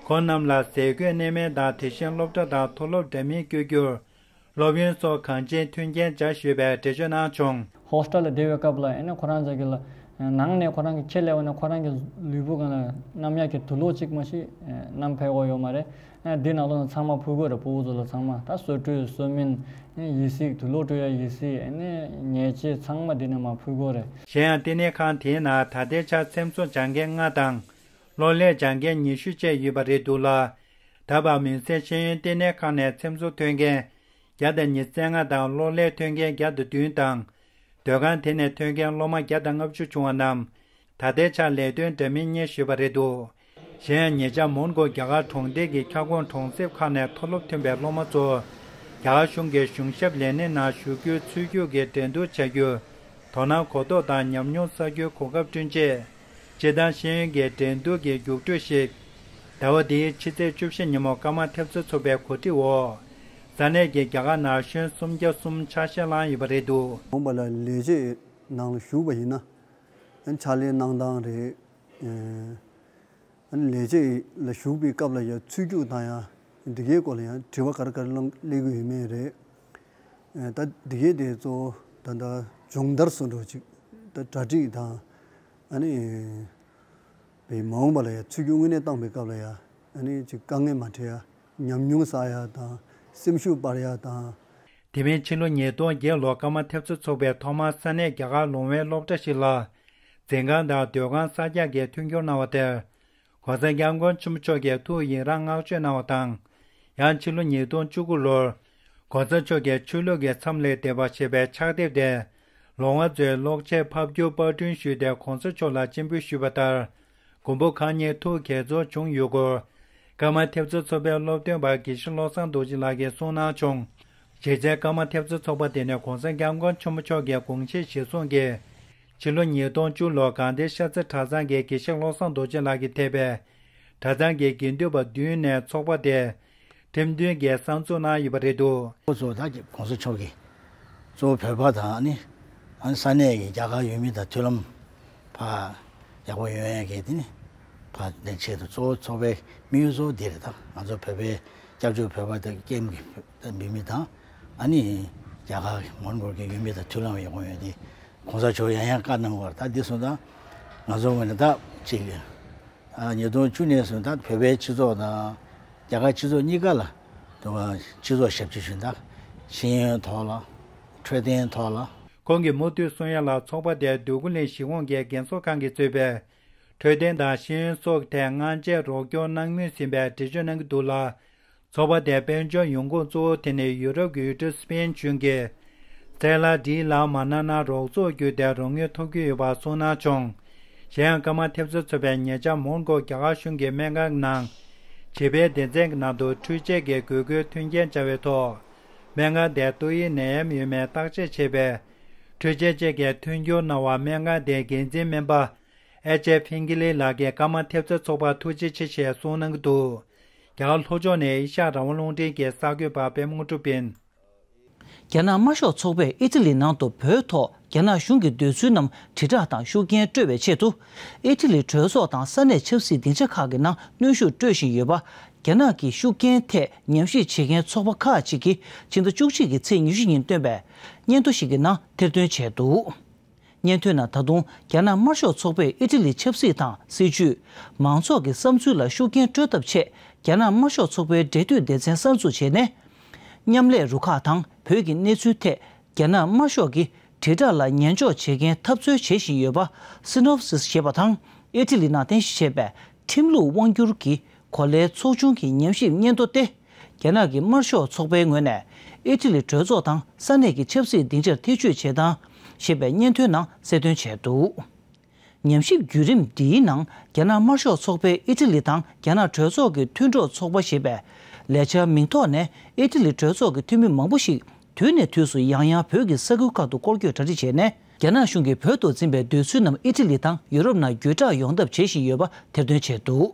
ཁོང་རྣམས་ལ་ཟས་གོས་གནས་མལ་དང་། དེ་བཞིན་སློབ་གྲྭ་དང་མཐོ་སློབ་འདྲ་མིན་བསྐྱོད་རྒྱུར། སློབ་ཡོན་སོགས་གང་ཅིའི་མཐུན་རྐྱེན་སྦྱར་ཞུས་པའི་འགྲེལ་བརྗོད་གནང་བྱུང་། ཧོ་སི་ཊེལ་ལ་བསྡད་པའི་སྐབས་ལ་ཨེ་ནས་ཁོ་རང་ཚོ་གི་ལ་ནང་ནས་ཁོ་རང་གི་ཁྱི་སླེབས་པ་ནས་ཁོ་རང་གི་ལུས་པོ་གང་ལ་བསྣམ་ཡག་གི་དུག་ལོག་གཅིག་མ་གཏོགས་བསྣམས་ཕེབས་ཀྱི་ཡོད་མ་རེད། ཨ་འདི་ནང་ལོགས་ཚང་མ་ཕུལ་དགོས་རེད། ཕྲུ་གུ་ཚོ་ལ་ཚང་མ་ད་སོ་བཀྲུས་སོ་སྨན་ཡིབ་གཟུགས་དུག་ལོག་བཀྲུ་ཡག་ཡིབ་གཟུགས་ཨེ་ནས་ཉལ་ཆས་ཚང་མ་འདི་ནས་མར་ཕུལ་དགོས་རེད། གཞན་ཡང་ལྟེ་གནས་ཁང་དེའི་ནང་ད་ལྟའི་ཆར་འཚེམ་བཟོ་སྦྱང་མཁན་ལྔ་དང་། གློག་ཀླད་སྦྱང་མཁན་ཉི་ཤུ་བཅས་ཡོད་པ་རེད་འདུག་ལ། ད་བར་མུན་སེལ་ཤེས་ཡོན་ལྟེ་གནས་ཁང་ནས་འཚེམ་བཟོ་ཐོན་མཁན་བརྒྱ་དང་ཉི་ཤུ་རྩ་ལྔ་དང་། གློག་ཀླད་ཐོན་མཁན་བརྒྱ་དང་བདུན་དང་། སྡོད་ཁང་དེ་ནས་ཐོན་མཁན་སློབ་མ་བརྒྱ་དང་ལྔ་བཅུ་བྱུང་བ་རྣམས་ད་ལྟའི་ཆར་ལས་དོན་འདྲ་མིན་གཉེར་བཞིན་པ་རེད་འདུག། གཞན་ཡང་ཉེ་ཆར་མོན་གྷོ་རྒྱ་གར་གྲོང་རྡལ་གྱི་ཁྱབ་ཁོངས་གྲོང་གསེབ་ཁག་ནས་མཐོ་སློབ་ཐོན་པའི་སློབ་མ་ཚོ་རྒྱ་གར་གཞུང་གི་གཞུང་ཞབས་ལས་སྣེ་ནང་ཞུགས་རྒྱུའི་ཚུད་རྒྱུགས་ཀྱི་འགྲན་བསྡུར་བྱ་རྒྱུར་དོ་སྣང་གོ་རྟོགས་དང་ཉམས་མྱོང་བསགས་རྒྱུའི་གོ་སྐབས་བསྐྲུན་ཆེད། སྤྱིར་བཏང་ཤེས་ཡོན་གྱི་འགྲན་བསྡུར་གྱི་རྒྱུགས་སྤྲོད་ཞིག་ཟླ་བ་འདིའི་ཕྱི་ཚེས་བཅུ་བཞི་ཉིན་མོ་ཀརྨ་ཐེབས་རྩ་ཚོགས་པའི་གོ་སྒྲིག་འོག་ས་གནས་ཀྱི་རྒྱ་གར་ན་གཞོན་སུམ་བརྒྱ་གསུམ་ཆ་ཤས་བླངས་ཡོད་པ་རེད་འདུག། མོན་པ་ལ་ལས་བྱེད་ནང་ལ་ཞུགས་པ་ཡིན་ན། ཕྱག་ལས་གནང་སྟངས་རེད། ཨ་ནི་ལས་བྱེད་ལ་ཞུགས་པའི་སྐབས་ལ་ཡང་ཚུད་རྒྱུགས་དང་ཡང་འདི་གའི་སྐོར་ལ་ཡང་དྲི་བ་ག་རེ་ག་རེ་སླེབས་ཀྱི་ཡོད་མེད་རེད། ད་འདི་གའི་དེ་གཙོ་བོ་ད་ལྟ་སྦྱོང་བརྡར་སོགས་འདྲ་ཅིག་ད་གྲ་སྒྲིག་དང་། ཨ་ནི་བའི་མ་འོངས་པ་ལ་ཡང་ཚུད་རྒྱུགས་དངོས་གནས་བཏང་པའི་སྐབས་ལ་ཡང་ཨ་ནི་ཅིག་དཀའ་ངལ་མ་འཕྲད་ཡ། ཉམས་མྱོང་བསགས་ཡ་དང་སེམས་ཤུགས་སྤར་ཡ་དང་། དེ་མིན་ཕྱི་ལོ་ཉིས་སྟོང་བརྒྱད་ལོར་ཀརྨ་ཐེབས་རྩ་ཚོགས་པས་ཐོག་མར་ས་གནས་རྒྱ་གར་ལོང་བའི་སློབ་གྲྭ་ཞིག་ལ་འཛིན་ཁང་དང་སྡོད་ཁང་གསར་རྒྱག་གི་མཐུན་འགྱུར་གནང་བ་དེར། ༸གོང་ས་༸སྐྱབས་མགོན་ཆེན་པོ་མཆོག་གིས་ཐུགས་ཡི་རངས་བསྔགས་བརྗོད་གནང་བ་དང་། ཡང་ཕྱི་ལོ་ཉིས་སྟོང་བཅུ་དགུ་ལོར་༸གོང་ས་མཆོག་གིས་ཆོས་ལུགས་ཀྱི་མཚམས་ལས་འདས་པ་ཞེས་པའི་ཕྱག་དེབ་དེ་ལོང་བ་ཚོས་ཀློག་ཆས་ཕབ་བསྒྱུར་པར་སྐྲུན་ཞུས་ཏེ་༸གོང་ས་མཆོག་ལ་སྤྱན་འབུལ་ཞུས་པ་ལྟར། མགོན་པོ་གང་ཉིད་ཐུགས་དགྱེས་ཚོར་བྱུང་ཡོད་སྐོར། ཀརྨ་ཐེབས་རྩ་ཚོགས་པའི་སློབ་སྟོན་པ་དགེ་བཤེས་བློ་བཟང་རྡོ་རྗེ་ལགས་ཀྱིས་གསུངས་གནང་བྱུང་། གཞི་རྩའི་ཀརྨ་ཐེབས་རྩ་ཚོགས་པ་དེ་ནི་༸གོང་ས་༸སྐྱབས་མགོན་ཆེན་པོ་མཆོག་གི་དགོངས་བཞེད་གཞིར་བཟུང་གིས། ཕྱི་ལོ་ཉིས་སྟོང་བཅུ་ལོར་དགའ་ལྡན་ཤར་རྩེ་གྲྭ་ཚང་གི་དགེ་བཤེས་བློ་བཟང་རྡོ་རྗེ་ལགས་ཀྱིས་ཐེ་བའི་གྲྭ་ཚང་གི་དགེ་འདུན་པ་བདུན་ནས་ཚོགས་པ་དེ་ཁྲིམས་མཐུན་གྱི་གསར་འཛུགས་གནང་ཡོད་པ་རེད་འདུག་ཁོ་ཚོ་ད་གོང་ས་མཆོག་གིས་གཙོ་བོ་བོད་པ་དང་ནི་ཨ་ནི་ས་གནས་ཀྱི་རྒྱ་གར་ཡུལ་མི་དང་མཐུན་ལམ་ཕར་ཡག་པོ་ཡོང་ཡས་ཀྱི་དེ་ནི་ཕར་དེ་ཆེད་དུ་གཙོ་བོ་ཚོགས་པའི་དམིགས་ཡུལ་གཙོ་བོ་འདི་རེད། ད་ང་ཚོ་བོད་པའི་སྐྱབས་བཅོལ་བོད་པ་དང་ཀེམ་གྱི་བོད་མི་དང་ཨ་ནི་རྒྱ་གར་མོན་གྷོ་གི་ཡུལ་མི་དང་མཐུན་ལམ་ཡག་པོ་ཡོང་ཡས་དེ་གོང་ས་མཆོག་ཡང་ཡང་བཀའ་གནང་བར་ད་འདི་སོང་ད་ང་ཚོ་ངོས་ནས་ད་ཅིག་ཉིས་སྟོང་བཅུ་ནས་བཟུང་ད་བོད་པའི་སྤྱི་ཚོགས་དང་རྒྱ་གར་སྤྱི་ཚོགས་གཉིས་ཀ་ལ་དུ་སྤྱི་ཚོགས་ཞབས་ཕྱི་ཞུ་ད་ཤེས་ཡོན་ཐོག་ལ་འཕྲོད་བསྟེན་ཐོག་ལ། ཁོང་གིས་མུ་མཐུད་གསུང་ཡ་ལ་ཚོགས་པ་དེ་འདོད་རྒུ་གླིང་གཞིས་ཁོངས་ཀྱི་རྒན་གསོ་ཁང་གིས་གཙོས་པའི་འཕྲོད་བསྟེན་དང་ཤེས་ཡོན་སོགས་ཐད་སྔ་རྗེས་རོགས་སྐྱོར་གནང་མུས་ཟིན་པའི་འགྲེལ་བརྗོད་གནང་གི་འདུག་ལ། ཚོགས་པ་དེའི་དཔལ་འབྱོར་ཡོང་ཁུངས་གཙོ་བོ་དེ་ནི་ཡུ་རོབ་ཀྱི་ཡུལ་གྲུ་སི་པེན་གཞུང་གིས་རྩལ་ལག་འདིའི་ལག་མ་གནང་ན་རོགས་ཚོགས་བརྒྱུད་དེ་རོགས་དངུལ་ཐོབ་ཀྱི་ཡོད་པ་གསུངས་གནང་བྱུང་། གཞན་ཡང་ཀརྨ་ཐེབས་རྩ་ཚོགས་པས་ཉེ་ཆར་མོན་གྷོ་རྒྱ་གར་གཞུང་གི་སྨན་ཁང་ནང་བྱིས་པའི་སྡེ་ཚན་གྱི་ནང་དུ་འཕྲུལ་ཆས་ཀྱི་དགོས་མཁོའི་མཐུན་རྐྱེན་སྦྱར་བའི་ཐོག་སྨན་ཁང་དེར་ཏོག་དབྱིབས་ནད་ཡམས་ཡོད་མེད་བརྟག་དཔྱད་བྱེད་པའི་འཕྲུལ་ཆས་བཅས་ཀྱི་མཐུན་འགྱུར་གནང་བར་སྨན་ཁང་དེའི་འགན་འཛིན་སྨན་པ་ཨེ་ཅེ་ཕིང་ཀི་ལི་ལགས་ཀྱིས་ཀརྨ་ཐེབས་རྩ་ཚོགས་པར་ཐུགས་རྗེ་ཆེ་ཞེས་གསུངས་གནང་གི་འདུག་རྒྱ་གར་ལྷོ་ཕྱོགས་ནས་ཨེ་ཤ་ཡ་རང་དབང་རླུང་འཕྲིན་གྱི་གསར་འགོད་པ་པད་མ་དངོས་གྲུབ་ཡིན། རྒྱ་ནག་དམར་ཤོག་ཚོགས་པས་ཨི་ཊ་ལི་ནང་དུ་བོད་ཐོག་རྒྱ་ནག་གཞུང་གི་འདོད་ཚུལ་རྣམས་དྲིལ་བསྒྲགས་དང་ཤུགས་རྐྱེན་སྤྲོད་པའི་ཆེད་དུ། ཨི་ཊ་ལི་གྲོས་ཚོགས་དང་ས་གནས་ཆབ་སྲིད་སྡིངས་ཆ་ཁག་གི་ནང་གནོན་ཤུགས་སྤྲོད་བཞིན་ཡོད་པ། རྒྱ་ནག་གི་ཤུགས་རྐྱེན་ཐད་ཉམས་ཞིབ་བྱེད་མཁན་ཚོགས་པ་ཁག་ཅིག་གིས་ཕྱི་ཟླ་བཅུ་གཅིག་གི་ཚེས་ཉི་ཤུ་ཉིན་བཏོན་པའི་སྙན་ཐོ་ཞིག་གི་ནང་ཐེར་འདོན་བྱས་འདུག་སྙན་ཐོའི་ནང་ད་དུང་རྒྱ་ནག་དམར་ཤོག་ཚོགས་པས་ཨི་ཊ་ལིའི་ཆབ་སྲིད་དང་སྲིད་བྱུས། མང་ཚོགས་ཀྱི་བསམ་ཚུལ་ལ་ཤུགས་རྐྱེན་སྤྲོད་ཐབས་ཆེད་རྒྱ་ནག་དམར་ཤོག་ཚོགས་པའི་འབྲེལ་མཐུད་སྡེ་ཚན་གསར་འཛུགས་བྱས་ནས། མཉམ་ལས་རུ་ཁག་དང་བོད་ཀྱི་གནས་ཚུལ་ཐད་རྒྱ་ནག་དམར་ཤོག་གིས་དྲིལ་བསྒྲགས་ལ་ཉན་འཇོག་བྱེད་མཁན་འཐབ་རྩོད་བྱེད་བཞིན་ཡོད་པ། སི་ནོབ་སིས་ཞེས་པ་དང་ཨི་ཊ་ལི་ནང་རྟེན་གཞི་བྱས་པའི་ཁྲིམས་ལུགས་དབང་སྒྱུར་གྱི་གོ་ལའི་ཚོགས་ཆུང་གི་ཉམས་ཞིབ་སྙན་ཐོ་སྟེ། རྒྱ་ནག་གི་དམར་ཤོག་ཚོགས་པའི་ངོས་ནས་ཨི་ཊ་ལི་གྲོས་ཚོགས་དང་ས་གནས་ཀྱི་ཆབ་སྲིད་སྡིངས་ཆར་ཐེ་བྱུས་བྱེད་སྟངས་ཞེས་པའི་སྙན་ཐོའི་ནང་གསལ་སྟོན་བྱས་འདུག་ཉམས་ཞིབ་བརྒྱུད་རིམ་འདིའི་ནང་རྒྱ་ནག་དམར་ཤོག་ཚོགས་པས་ཨི་ཊ་ལི་དང་རྒྱ་ནག་གྲོས་ཚོགས་ཀྱི་མཐུན་གྲོགས་ཚོགས་པ་ཞེས་པའི་ལས་འཆར་མིང་ཐོག་ནས་ཨི་ཊ་ལི་གྲོས་ཚོགས་ཀྱི་འཐུས་མི་མང་པོ་ཞིག་དུས་ནས་དུས་སུ་ཡང་ཡང་བོད་ཀྱི་ས་ཁུལ་ཁག་ཏུ་སྐོར་སྐྱོད་གྲ་སྒྲིག་བྱས་ནས། རྒྱ་ནག་གཞུང་གིས་བོད་དུ་འཛིན་པའི་འདོད་ཚུལ་རྣམས་ཨི་ཊ་ལི་དང་ཡུ་རོབ་ནང་བརྒྱུད་བསྒྲགས་ཡོང་ཐབས་བྱེད་བཞིན་ཡོད་པ་ཐེར་འདོན་བྱས་འདུག་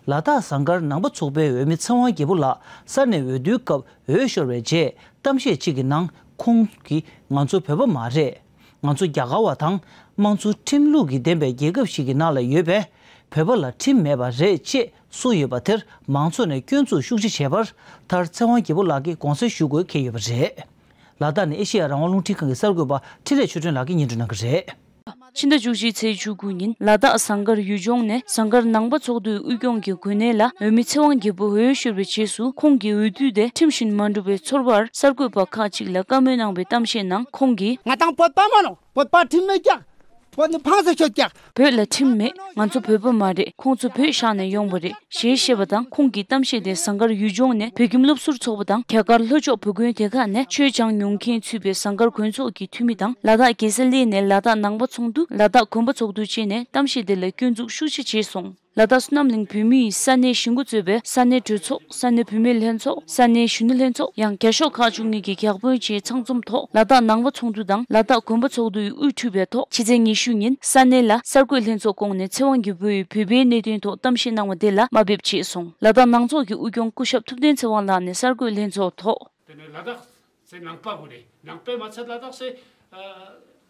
ལ་དྭགས་ཟངས་དཀར་ནང་པ་ཚོགས་པའི་འོས་མི་ཚེ་དབང་རྒྱལ་པོ་ལགས་ས་གནས་འོས་བསྡུའི་སྐབས་འོས་ཤོར་བའི་རྗེས་གཏམ་བཤད་ཅིག་གི་ནང་ཁོང་གིས་ང་ཚོ་བོད་པ་མ་རེད། ང་ཚོ་རྒྱ་གར་བ་དང་དམངས་གཙོ་ཁྲིམས་ལུགས་ཀྱི་ལྡན་པའི་རྒྱལ་ཁབ་ཞིག་གི་ནང་ལ་ཡོད་པས་བོད་པ་ལ་ཁྲིམས་མེད་པ་རེད་ཅེས་གསུངས་ཡོད་པ་དེར་མང་ཚོགས་ནས་སྐྱོན་འཛུགས་ཤུགས་ཆེ་བྱས་པར་མཐར་ཚེ་དབང་རྒྱལ་པོ་ལགས་ཀྱིས་དགོངས་སེལ་ཞུ་དགོས་འཁེལ་ཡོད་པ་རེད། ལ་དྭགས་ནས་ཨེ་ཤེ་ཡ་རང་དབང་རླུང་འཕྲིན་ཁང་གི་གསར་འགོད་པ་འཕྲིན་ལས་ཆོས་སྒྲོན་ལགས་ཀྱིས་སྙན་སྒྲོན་གནང་གི་རེད། ཕྱི་ཟླ་བཅུ་གཅིག་ཚེས་བཅུ་དགུ་ཉིན་ལ་དྭགས་ཟངས་དཀར་ཡུལ་ལྗོངས་ནས་ཟངས་དཀར་ནང་པ་ཚོགས་འདུའི་དབུས་སྐྱོང་གི་གོ་གནས་ལ་འོས་མི་ཚེ་དབང་རྒྱལ་པོ་འོས་ཤོར་བའི་རྗེས་སུ་ཁོང་གི་འོས་བསྡུ་དེ་ཁྲིམས་བཞིན་མ་འགྲུབ་པའི་ཚོར་བར་གསར་འགོད་པ་ཁག་ཅིག་ལ་བཀའ་མོལ་གནང་བའི་གཏམ་བཤད་ནང་ཁོང་གིས། ང་དང་བོད་པ་མ་ནོ། བོད་པ་ཁྲིམས་མེད་ཀྱག་བོད་ནི་ཕངས་སུ་ཆོད་ཀྱག་བོད་ལ་ཁྲིམས་མེད། ང་ཚོ་བོད་པ་མ་རེད། ཁོང་ཚོ་བོད་བཞག་ནས་ཡོང་བ་རེད། ཞེས་བཤད་པ་དང་ཁོང་གི་གཏམ་བཤད་དེ་ཟངས་དཀར་ཡུལ་ལྗོངས་ནས་བོད་ཁྱིམ་སློབ་ཟུར་ཚོགས་པ་དང་རྒྱ་གར་ལྷོ་ཕྱོགས་བོད་དགོན་སྡེ་ཁག་ནས་ཆོས་སྦྱང་མྱོང་མཁན་ཚུད་པའི་ཟངས་དཀར་དགོན་ཚོགས་ཀྱི་འཐུས་མི་དང་ལ་དྭགས་རྒྱལ་ས་གླེ་ནས་ལ་དྭགས་ནང་པ་ཚོགས་འདུ། ལ་དྭགས་དགོན་པ་ཚོགས་འདུ་བཅས་ནས་གཏམ་བཤད་དེ་ལ་སྐྱོན་འཛུགས་ཤུགས་ཆེ་བྱས་སོང་། ལ་དྭགས་བསོད་ནམས་གླིང་བོད་མིའི་ས་གནས་གཞིས་འགོ་གཙོས་པའི་ས་གནས་གྲོས་ཚོགས། ས་གནས་བུད་མེད་ལྷན་ཚོགས། ས་གནས་གཞོན་ནུ་ལྷན་ཚོགས། ཡང་རྒྱ་ཤོག་ཁག་བཅུ་གཉིས་ཀྱི་བརྒྱ་དཔོན་བཅས་ཚང་འཛོམས་ཐོག་ལ་དྭགས་ནང་པ་ཚོགས་འདུ་དང་ལ་དྭགས་དགོན་པ་ཚོགས་འདུའི་དབུས་འཁྲུས་པའི་ཐོག་ཕྱི་ཚེས་ཉི་ཤུ་ཉིན་ས་གནས་ལ་གསར་འགོད་ལྷན་ཚོགས་བསྐོངས་ནས་ཚེ་དབང་རྒྱལ་པོའི་བོད་པའི་གནད་དོན་ཐོག་གཏམ་བཤད་གནང་བ་དེ་ལ་དམའ་འབེབས་བྱས་སོང་། ལ་དྭགས་ནང་ཚོགས་ཀྱི་དབུས་སྐྱོང་སྐུ་ཞབས་ཐུབ་བསྟན་ཚེ་དབང་ལགས་ནས་གསར་འགོད་ལྷན་ཚོགས་ཐོག་དེ་ནས་ལ་དྭགས་ཟེར་ནང་པ་དགོས་རེད། ནང་པའི་མ་ཚད་ལ་དྭགས་ཟེར་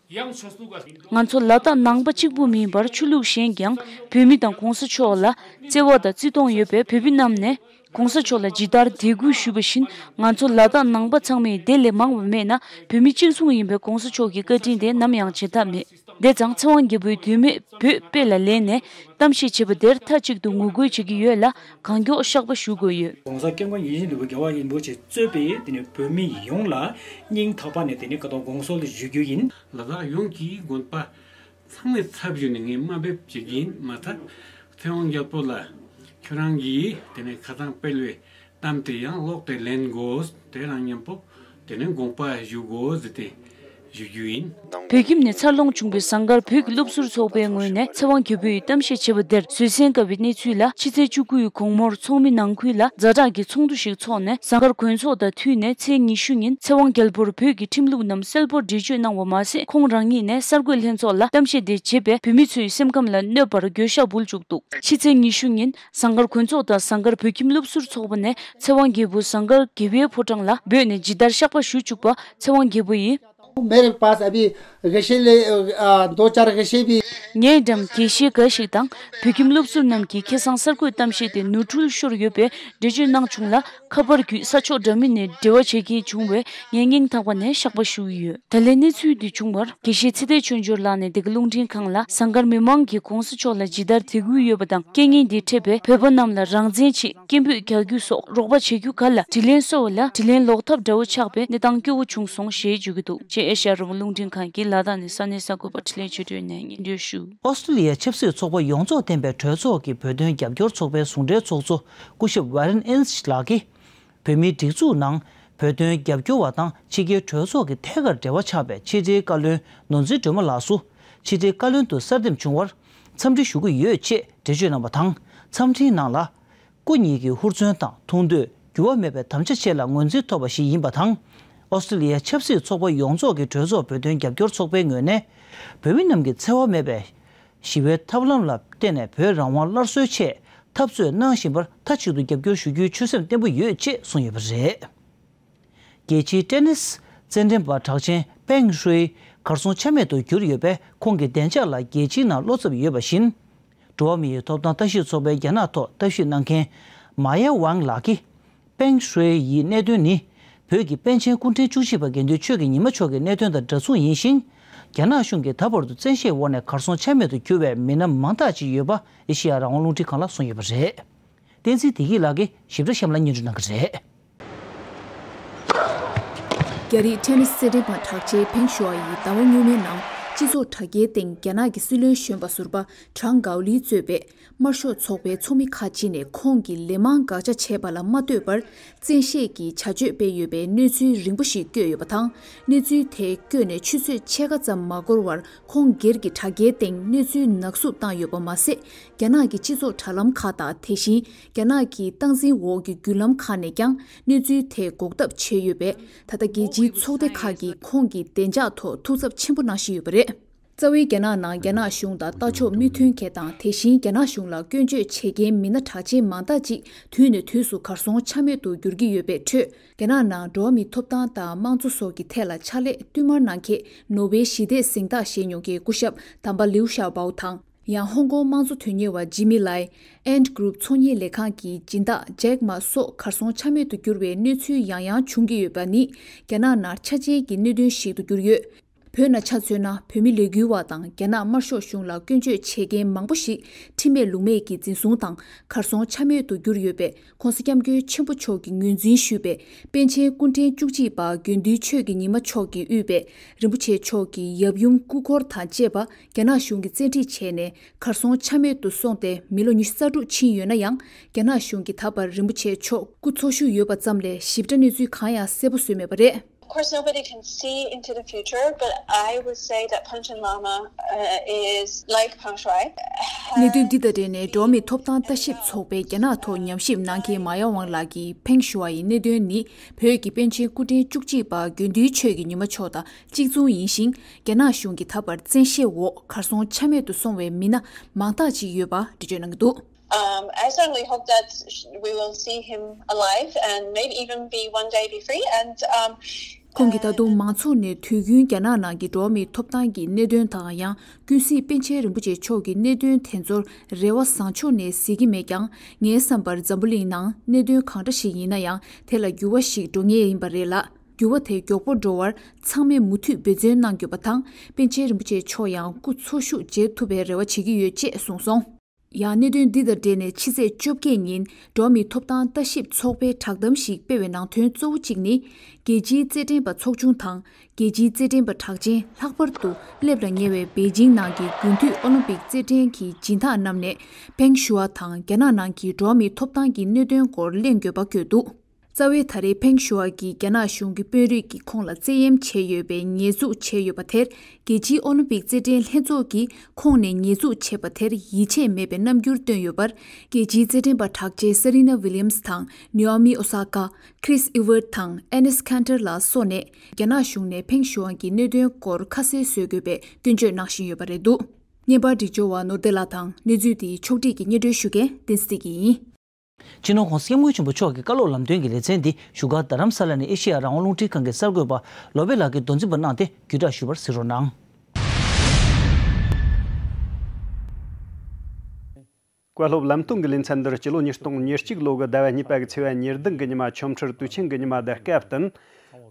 ཡང་ཆོས་ལུགས་ཀ་ང་ཚོ་ལ་དྭགས་ནང་པ་གཅིག་པུ་མིན་པར་ཆོས་ལུགས་གཞན་ཀྱང་བོད་མི་དང་གོང་ས་མཆོག་ལ་བརྩེ་བ་དང་བརྩི་མཐོང་ཡོད་པའི་བོད་མི་རྣམས་ནས་གོང་ས་མཆོག་ལ་ཇི་ལྟར་དད་གུས་ཞུས་པ་བཞིན་ང་ཚོ་ལ་དྭགས་ནང་པ་ཚང་མས་དེ་ལས་མང་བ་མེད་ན་བོད་མི་གཅིག་མཚུངས་ཡིན་པའི་གོང་ས་མཆོག་གི་བཀའ་དྲིན་དེ་ནམ་ཡང་བརྗེད་ཐབས་མེད། དེ་ཙང་ཚེ་དབང་རྒྱལ་པོའི་དུས་མེད་བོད་དཔེ་ལ་ལེན་ནས་གཏམ་བཤད་བྱེད་པ་དེར་མཐའ་གཅིག་ཏུ་ངོ་རྒོལ་བྱེད་ཀྱི་ཡོད་ལ་གང་མགྱོགས་བཤགས་པ་ཞུ་དགོས་ཡོད། ༸གོང་ས་སྐྱབས་མགོན་ཡིད་བཞིན་ནོར་བུ་རྒྱལ་བ་རིན་པོ་ཆེ་གཙོས་པའི་དེ་ནས་བོད་མི་ཡོངས་ལ་སྙིང་ཐག་པ་ནས་དེ་ནས་བཀའ་དྲིན་དགོངས་གསོལ་ཞུ་རྒྱུ་ཡིན། ལ་དྭགས་ཡོངས་ཀྱི་དགོན་པ་ཚང་མའི་ཚབ་ཞུས་ནས་ངས་དམའ་འབེབས་བྱེད་ཀྱི་ཡིན། མ་མཐའ་ཚེ་དབང་རྒྱལ་པོ་ལ་ཁྱོད་རང་གིས་དེ་ནས་ཁ་སང་སྤེལ་བའི་གཏམ་དེ་ཡང་ཀློག་སྟེ་ལེན་དགོས། དེ་རང་མཉམ་པོ་དེ་ནས་དགོངས་པ་ཞུ་དགོས་ཟེར་ཏེ་ ཞུ་རྒྱུ་ཡིན། བོད་ཁྱིམ་ནས་འཚར་ལོངས་བྱུང་བའི་ཟངས་དཀར་བོད་ཀྱི་སློབ་ཟུར་ཚོགས་པའི་ངོས་ནས་ཚེ་དབང་རྒྱལ་པོ་ཡི་གཏམ་བཤད་བྱས་པ་དེར་བཟོད་བསྲན་དཀའ་བའི་གནས་ཚུལ་ལ། ཕྱི་ཚེས་བཅུ་དགུ་ཡི་དགོང་མོར་ཚོགས་མི་ནང་ཁུལ་ལ་ཛ་དྲག་གི་ཚོགས་འདུ་ཞིག་འཚོགས་ནས། ཟངས་དཀར་དགོན་ཚོགས་དང་མཐུད་ནས་ཚེས་ཉི་ཤུ་ཉིན་ཚེ་དབང་རྒྱལ་པོར་བོད་ཀྱི་ཁྲིམས་ལུགས་རྣམས་གསལ་པོར་འགྲེལ་བརྗོད་གནང་བ་མ་ཟད། ཁོང་རང་ཉིད་ནས་གསར་འགོད་ལྷན་ཚོགས་ལ་གཏམ་བཤད་དེ་བྱས་པས། བོད་མི་ཚོའི་སེམས་ཁམས་ལ་གནོད་པར་འགྱོད་བཤགས་འབུལ་བཅུག་འདུག་ཕྱི་ཚེས་ཉི་ཤུ་ཉིན་ཟངས་དཀར་དགོན་ཚོགས་དང་ཟངས་དཀར་བོད་ཁྱིམ་སློབ་ཟུར་ཚོགས་པ་ནས་ཚེ་དབང་རྒྱལ་པོ་ཟངས་དཀར་དགེ་བའི་ཕོ་བྲང་ལ་འབོད་ནས་ཇི་ལྟར་བཤགས་པ་ཞུ་བཅུག་པ། ཚེ་དབང་རྒྱལ་པོ་ཡིས། मेरे पास अभी गशे ले दो चार गशे भी। ངས་འགྲམ་དགེ་བཤེས་འགའ་ཞིག་དང་བོད་ཁྱིམ་སློབ་ཟུར་རྣམས་ཀྱིས་ཁ་སང་གསར་འགོད་གཏམ་བཤད་དེ་ནོར་འཁྲུལ་ཤོར་ཡོད་པའི་འགྲེལ་བརྗོད་གནང་བྱུང་ལ། ཁ་པར་བརྒྱུད་ས་ཕྱོགས་འདྲ་མིན་ནས་འབྲེལ་བ་བྱེད་མཁན་བྱུང་བས། ངས་སྙིང་ཐག་པ་ནས་བཤགས་པ་ཞུ་གི་ཡོད། ད་ལན་གནས་ཚུལ་འདི་བྱུང་བར། དགེ་བཤེས་ཚེ་བརྟན་ཆོས་འབྱོར་ལགས་ནས་འདི་ག་རླུང་འཕྲིན་ཁང་ལ། ཟངས་དཀར་མི་མང་གིས་གོང་ས་མཆོག་ལ་ཇི་ལྟར་དད་གུས་ཡོད་པ་དང་། རྐྱེན་ངན་འདི་འཕྲད་པས་བོད་པ་རྣམས་ལ་རང་བཙན་ཆེད་སྐད་འབོད་རྒྱག་རྒྱུ་སོགས་རོགས་པ་བྱེད་རྒྱུ་ག་ལ་དྲིན་ལན་གསོ་བ་ལ་དྲིན་ལན་ལོག་ཐབས་འདྲ་བོ་ཆགས་པའི་གནས་སྟངས་སྐྱོ་བོ་བྱུང་སོང་ཞེས་བརྗོད་ཀྱི་འདུག་ཅེས་ཨེ་ཤ་ཡ་རང་དབང་རླུང་འཕྲིན་ཁང་གིས་ལ་དྭགས་ནས་ས་གནས་གསར་འགོད་པ་འཕྲིན་ལས་ཆོས་སྒྲོན་ནས་སྙན་སྒྲོན་ཞུ། ཨོ་སི་ཀྲི་ལི་ཡ་ཆབ་སྲིད་ཚོགས་པ་ཡོངས་རྫོགས་ལྡན་པའི་གྲོས་ཚོགས་ཀྱི་བོད་དོན་རྒྱབ་སྐྱོར་ཚོགས་པའི་ཟུང་འབྲེལ་ཚོགས་གཙོ་སྐུ་ཞབས་ཝེ་རན་ཨེན་སི་ལགས་ཀྱིས། བོད་མིའི་སྒྲིག་འཛུགས་ནང་བོད་དོན་རྒྱབ་སྐྱོར་བ་དང་ཕྱི་རྒྱལ་གྲོས་ཚོགས་ཀྱི་ཐད་ཀར་འབྲེལ་བ་ཆགས་པའི་ཕྱི་དྲིལ་བཀའ་བློན་ནོར་འཛིན་སྒྲོལ་མ་ལགས་སུ། ཕྱི་དྲིལ་བཀའ་བློན་དུ་གསར་འདེམས་བྱུང་བར་འཚམས་འདྲི་ཞུ་གི་ཡོད་ཅེས་འགྲེལ་བརྗོད་གནང་བ་དང་། འཚམས་འདྲིའི་ནང་ལ། སྐུ་ཉིད་ཀྱི་ཧུར་བརྩོན་དང་ཐུགས་འདོད་འགྱུར་བ་མེད་པའི་དམ་བཅའ་བཅས་ལ་ངོས་འཛིན་ཐོབ་པ་ཞིག་ཡིན་པ་དང་། ཨོ་སི་ཀྲི་ལི་ཡའི་ཆབ་སྲིད་ཚོགས་པ་ཡོངས་རྫོགས་ཀྱི་གྲོས་ཚོགས་བོད་དོན་རྒྱབ་སྐྱོར་ཚོགས་པའི་ངོས་ནས། བོད་མི་རྣམས་ཀྱི་འཚེ་བ་མེད་པའི་ཞི་བའི་ཐབས་ལམ་ལ་བརྟེན་ནས་བོད་རང་དབང་སླར་གསོའི་ཆེད་འཐབ་རྩོད་གནང་བཞིན་པར་མཐའ་གཅིག་ཏུ་རྒྱབ་སྐྱོར་ཞུ་རྒྱུའི་ཆོད་སེམས་བརྟན་པོ་ཡོད་ཅེས་གསུངས་ཡོད་པ་རེད། རྒྱལ་སྤྱིའི་ཏེ་ནིས་རྩེད་འགྲན་པ་གྲགས་ཅན་པེང་ཧྲུའེ་གར་སོང་ཆ་མེད་དུ་གྱུར་ཡོད་པས། ཁོང་གི་བདེ་འཇགས་ལ་རྒྱལ་སྤྱིའི་ནང་བློ་འཚབ་ཡོད་པ་བཞིན། འགྲོ་བ་མིའི་ཐོབ་ཐང་ལྟ་ཞིབ་ཚོགས་པའི་རྒྱ་ནག་ཐོག་ལྟ་ཞིབ་གནང་མཁན་མཱ་ཡ་ཝང་ལགས་ཀྱིས། པེང་ཧྲུའེ་ཡི་གནད་དོན་ནི། བོད་ཀྱི་པཎ་ཆེན་སྐུ་ཕྲེང་བཅུ་གཅིག་པ་དགེ་འདུན་ཆོས་ཀྱི་ཉི་མ་མཆོག་གི་གནད་དོན་དང་འདྲ་མཚུངས་ཡིན་ཞིང་། རྒྱ་ནག་གཞུང་གིས་ད་བར་དུ་བཙན་ཤེད་འོག་ནས་གར་སོང་ཆ་མེད་དུ་གྱུར་བའི་མི་སྣ་མང་དག་ཅིག་ཡོད་པ་ཨེ་ཤེ་ཡ་རང་དབང་རླུང་འཕྲིན་ཁང་ལ་གསུངས་ཡོད་པ་རེད། བསྟན་འཛིན་བདེ་སྐྱིད་ལགས་ཀྱིས་ཞིབ་ཕྲ་གཤམ་ལ་སྙན་སྒྲོན་གནང་གི་རེད། རྒྱ་རིགས་ཊེ་ནིས་རྩེད་འགྲན་པ་གྲགས་ཅན་ཕེང་ཞུ་ཨ་ཡིས་ཟླ་བ་སྔོན་མའི་ནང་སྤྱི་ཚོགས་དྲ་རྒྱའི་སྟེང་རྒྱ་ནག་གི་སྲིད་བློན་གཞོན་པ་ཟུར་པ་ཁྲང་གའོ་ལི་གཙོས་པའི་དམར་ཤོག་ཚོགས་པའི་ཚོགས་མི་ཁག་ཅིག་ནས་ཁོང་གིས་ལན་མང་དགག་བྱ་བྱས་པ་ལ་མ་ལྟོས་པར། བཙན་ཤེད་ཀྱིས་བྱ་སྤྱོད་སྤེལ་ཡོད་པའི་གནས་ཚུལ་རིང་པོ་ཞིག་བཀོད་ཡོད་པ་དང་། གནས་ཚུལ་དེ་བཀོད་ནས་ཆུ་ཚོད་ཕྱེད་ཀ་ཙམ་མ་འགོར་བར། ཁོང་སྒེར་གྱི་དྲ་རྒྱའི་སྟེང་གནས་ཚུལ་ནག་བསུབ་བཏང་ཡོད་པ་མ་ཟད། རྒྱ་ནག་གི་སྤྱི་ཚོགས་དྲ་ལམ་ཁག་དང་། དེ་བཞིན་རྒྱ་ནག་གི་སྟངས་འཛིན་འོག་གི་བརྒྱུད་ལམ་ཁག་ནས་ཀྱང་གནས་ཚུལ་དེ་འགོག་ཐབས་བྱས་ཡོད་པས། ད་ལྟ་རྒྱལ་སྤྱིའི་ཚོགས་སྡེ་ཁག་གིས་ཁོང་གི་བདེ་འཇགས་ཐོག་ཐུགས་འཚབ་ཆེན་པོ་གནང་བཞིན་ཡོད་པ་རེད། རྩ་བའི་རྒྱ་ནག་ནང་རྒྱ་ནག་གཞུང་དང་ལྟ་ཕྱོགས་མི་མཐུན་མཁན་དང་། དེ་བཞིན་རྒྱ་ནག་གཞུང་ལ་སྐྱོན་བརྗོད་བྱེད་མཁན་མི་སྣ་གྲགས་ཅན་མང་དག་ཅིག་དུས་ནས་དུས་སུ་གར་སོང་ཆ་མེད་དུ་འགྱུར་གྱི་ཡོད་པའི་ཁྲོད། རྒྱ་ནག་ནང་འགྲོ་བ་མིའི་ཐོབ་ཐང་དང་དམངས་གཙོ་སོགས་ཀྱི་ཐད་ལ་ཕྱག་ལས་བསྟུད་མར་གནང་མཁན་ནོ་བེལ་ཞི་བདེའི་གཟེངས་རྟགས་བཞེས་མྱོང་མཁན་སྐུ་ཞབས་དམ་པ་ལིའུ་ཞའོ་པའོ་དང་། ཡང་ཧོང་ཀོང་དམངས་གཙོ་དོན་གཉེར་བ་ཇི་མི་ལའི། ཨེན་ཀྲུབ་ཚོང་གཉེར་ལས་ཁང་གི་སྦྱིན་བདག་ཇེག་མ་སོགས་གར་སོང་ཆ་མེད་དུ་གྱུར་བའི་གནས་ཚུལ་ཡང་ཡང་བྱུང་གི་ཡོད་པ་ནི། རྒྱ་ནག་ནང་འཆར་ཅན་གྱི་གནད་དོན་ཞིག་ཏུ་གྱུར་ཡོད། བོད་ནང་ཆ་མཚོན་ན། བོད་མི་ལས་འགུལ་བ་དང་རྒྱ་ནག་དམར་ཤོག་གཞུང་ལ་སྐྱོན་བརྗོད་བྱེད་མཁན་མང་པོ་ཞིག་ཁྲིམས་མེད་ལུགས་མེད་ཀྱི་འཛིན་བཟུང་དང་། གར་སོང་ཆ་མེད་དུ་གྱུར་ཡོད་པས། ྋགོང་ས་ྋསྐྱབས་མགོན་ཆེན་པོ་མཆོག་གིས་ངོས་འཛིན་ཞུས་པའི་པཎ་ཆེན་སྐུ་ཕྲེང་བཅུ་གཅིག་པ་དགེ་འདུན་ཆོས་ཀྱི་ཉི་མ་མཆོག་གིས་དབུས་པའི་རིན་པོ་ཆེ་མཆོག་གི་ཡབ་ཡུམ་སྐུ་འཁོར་དང་བཅས་པ་རྒྱ་ནག་གཞུང་གིས་བཙན་ཁྲིད་བྱས་ནས་གར་སོང་ཆ་མེད་དུ་སོང་སྟེ་མི་ལོ་ཉི་ཤུ་རྩ་དྲུག་ཕྱིན་ཡོད་ན་ཡང་། རྒྱ་ནག་གཞུང་གིས་ད་བར་རིན་པོ་ཆེ་མཆོག་སྐུ་འཚོ་བཞུགས་ཡོད་པ་ཙམ་ལས་ཞིབ་ཕྲ་གནས་ཚུལ་གང་ཡང་གསལ་པོ་བཟོས་མེད་པ་རེད། Of course, nobody can see into the future, but I would say that Panchen Lama uh, is like Peng Shuai. གནད་དོན་འདི་དང་འབྲེལ་ནས་འགྲོ་བ་མིའི་ཐོབ་ཐང་ལྟ་ཞིབ་ཚོགས་པའི་རྒྱ་ནག་ཐོག་ཉམས་ཞིབ་གནང་མཁན་མཱ་ཡ་ཝང་ལགས་ཀྱིས་ཕེང་ཞུ་ཝ་ཡི་གནད་དོན་ནི་བོད་ཀྱི་པཎ་ཆེན་སྐུ་ཕྲེང་བཅུ་གཅིག་པ་དགེ་འདུན་ཆོས་ཀྱི་ཉི་མ་མཆོག་དང་གཅིག་མཚུངས་ཡིན་ཞིང་། རྒྱ་ནག་གཞུང་གི་ད་བར་བཙན་ཤེད་འོག་གར་སོང་ཆ་མེད་དུ་སོང་བའི་མི་སྣ་མང་དག་ཅིག་ཡོད་པ་འགྲེལ་བརྗོད་གནང་གི་འདུག Um, I certainly hope that sh- we will see him alive and maybe even be one day be free. And um, ཁོང་གིས་ད་དུང་མང་ཚོགས་ནས་དུས་རྒྱུན་རྒྱ་ནག་ནང་གི་འགྲོ་བ་མིའི་ཐོབ་ཐང་གི་གནད་དོན་དང་། ཡང་ཀུན་གཟིགས་པཎ་ཆེན་རིན་པོ་ཆེ་མཆོག་གི་གནད་དོན་དེ་ཚོར་རེ་བ་བཟང་ཕྱོགས་ནས་གཟིགས་ཀྱི་མེད་ཀྱང་། ངའི་བསམ་པར་འཛམ་བུ་གླིང་ནང་གནད་དོན་གང་འདྲ་ཞིག་ཡིན་ན་ཡང་། དེ་ལ་འགྱུར་བ་ཞིག་འགྲོ་ངེས་ཡིན་པ་རེད་ལ། འགྱུར་བ་དེ་མགྱོགས་པོ་འགྲོ་བར་ཚང་མས་མུ་མཐུད་འབད་བརྩོན་གནང་དགོས་པ་དང་། པཎ་ཆེན་རིན་པོ་ཆེ་མཆོག་ཡང་སྐུ་འཚོ་བཞུགས་མཇལ་ཐུབ་པའི་རེ་བ་བྱེད་ཀྱི་ཡོད་ཅེས་གསུངས་སོང་། ཡང་གནད་དོན་འདི་དང་འབྲེལ་ནས་ཕྱི་ཚེས་བཅོ་བརྒྱད་ཉིན་འགྲོ་བ་མིའི་ཐོབ་ཐང་ལྟ་ཞིབ་ཚོགས་པས་བསྒྲགས་གཏམ་ཞིག་སྤེལ་བའི་ནང་དོན་གཙོ་བོ་གཅིག་ནི། རྒྱལ་སྤྱིའི་རྩེད་འགྲན་པ་ཚོགས་ཆུང་དང་། རྒྱལ་སྤྱིའི་རྩེད་འགྲན་པ་གྲགས་ཅན་ལྷག་པར་དུ་སླེབས་ལ་ཉེ་བའི་པེ་ཅིང་ནང་གི་དགུན་དུས་ཨོ་ལིམ་པིག་རྩེད་འགྲན་གྱི་སྦྱིན་བདག་རྣམས་ནས་ཕེང་ཞུ་ཝ་དང་རྒྱ་ནག་ནང་གི་འགྲོ་བ་མིའི་ཐོབ་ཐང་གི་གནད་དོན་སྐོར་གླེང་དགོས་པ་བཀོད་འདུག་རྩ་བའི་ད་རེས་ཕེང་ཞུ་ཨ་གིས་རྒྱ་ནག་གཞུང་གི་དཔོན་རིགས་ཀྱིས་ཁོང་ལ་བཙན་གཡེམ་བྱས་ཡོད་པའི་ཉེས་འཛུགས་བྱས་ཡོད་པ་དེར། རྒྱལ་སྤྱིའི་ཨོ་ལིམ་པིག་རྩེད་འགྲན་ལྷན་ཚོགས་ཀྱིས་ཁོང་ནས་ཉེས་འཛུགས་བྱས་པ་དེར་ཡིད་ཆེས་མེད་པའི་རྣམ་འགྱུར་བཏོན་ཡོད་པར། རྒྱལ་སྤྱིའི་རྩེད་འགྲན་པ་གྲགས་ཅན་སེ་རི་ན་ཝི་ལི་ཡམ་སི་དང་ནེའོ་མི་ཨོ་ས་ཀ། ཁྲིས་ཨི་ཝར་དང་ཨེ་ནིས་ཁན་ཏར་ལ་སོགས་ནས་རྒྱ་ནག་གཞུང་ནས་ཕེང་ཞུ་ཨན་གྱི་གནད་དོན་སྐོར་ཁ་གསལ་བཟོ་དགོས་པའི་སྐྱོན་བརྗོད་གནང་བཞིན་ཡོད་པ་རེད་འདུག་བརྙན་པར་སྒྲིག་སྦྱོར་བ་ནོར་བདེ་ལགས་དང་གནས་ཚུལ་དེའི་ཕྱོགས་བསྒྲིགས་ཀྱིས་སྙན་སྒྲོན་ཞུ་མཁན་བསྟན་འཛིན་བདེ་སྐྱིད་ཡིན། སྤྱི་ནོར་༧གོང་ས་༧སྐྱབས་མགོན་ཆེན་པོ་མཆོག་གི་བཀའ་སློབ་ལམ་སྟོན་གྱི་ལེ་ཚན་འདི་བཞུགས་སྒར་རྡ་རམ་ས་ལ་ནས་ཨེ་ཤེ་ཡ་རང་དབང་རླུང་འཕྲིན་ཁང་གི་གསར་འགོད་པ་ལོ་པེ་ལགས་ཀྱིས་མདོ་འཛིན་པ་གནང་སྟེ་བརྒྱུད་བསྒྲགས་ཞུ་བར་གཟིགས་རོགས་གནང་། བཀའ་སློབ་ལམ་སྟོན་གྱི་ལེ་ཚན་འདིར་སྤྱི་ལོ་ཉིས་སྟོང་ཉེར་གཅིག་ལོ་གི་ཟླ་བ་གཉིས་པ་གི་ཚེས་པ་ཉེར་བདུན་གྱི་ཉི་མ་ཆོ་འཕྲུལ་དུས་ཆེན་གྱི་ཉི་མ་དང་སྐབས་བསྟུན།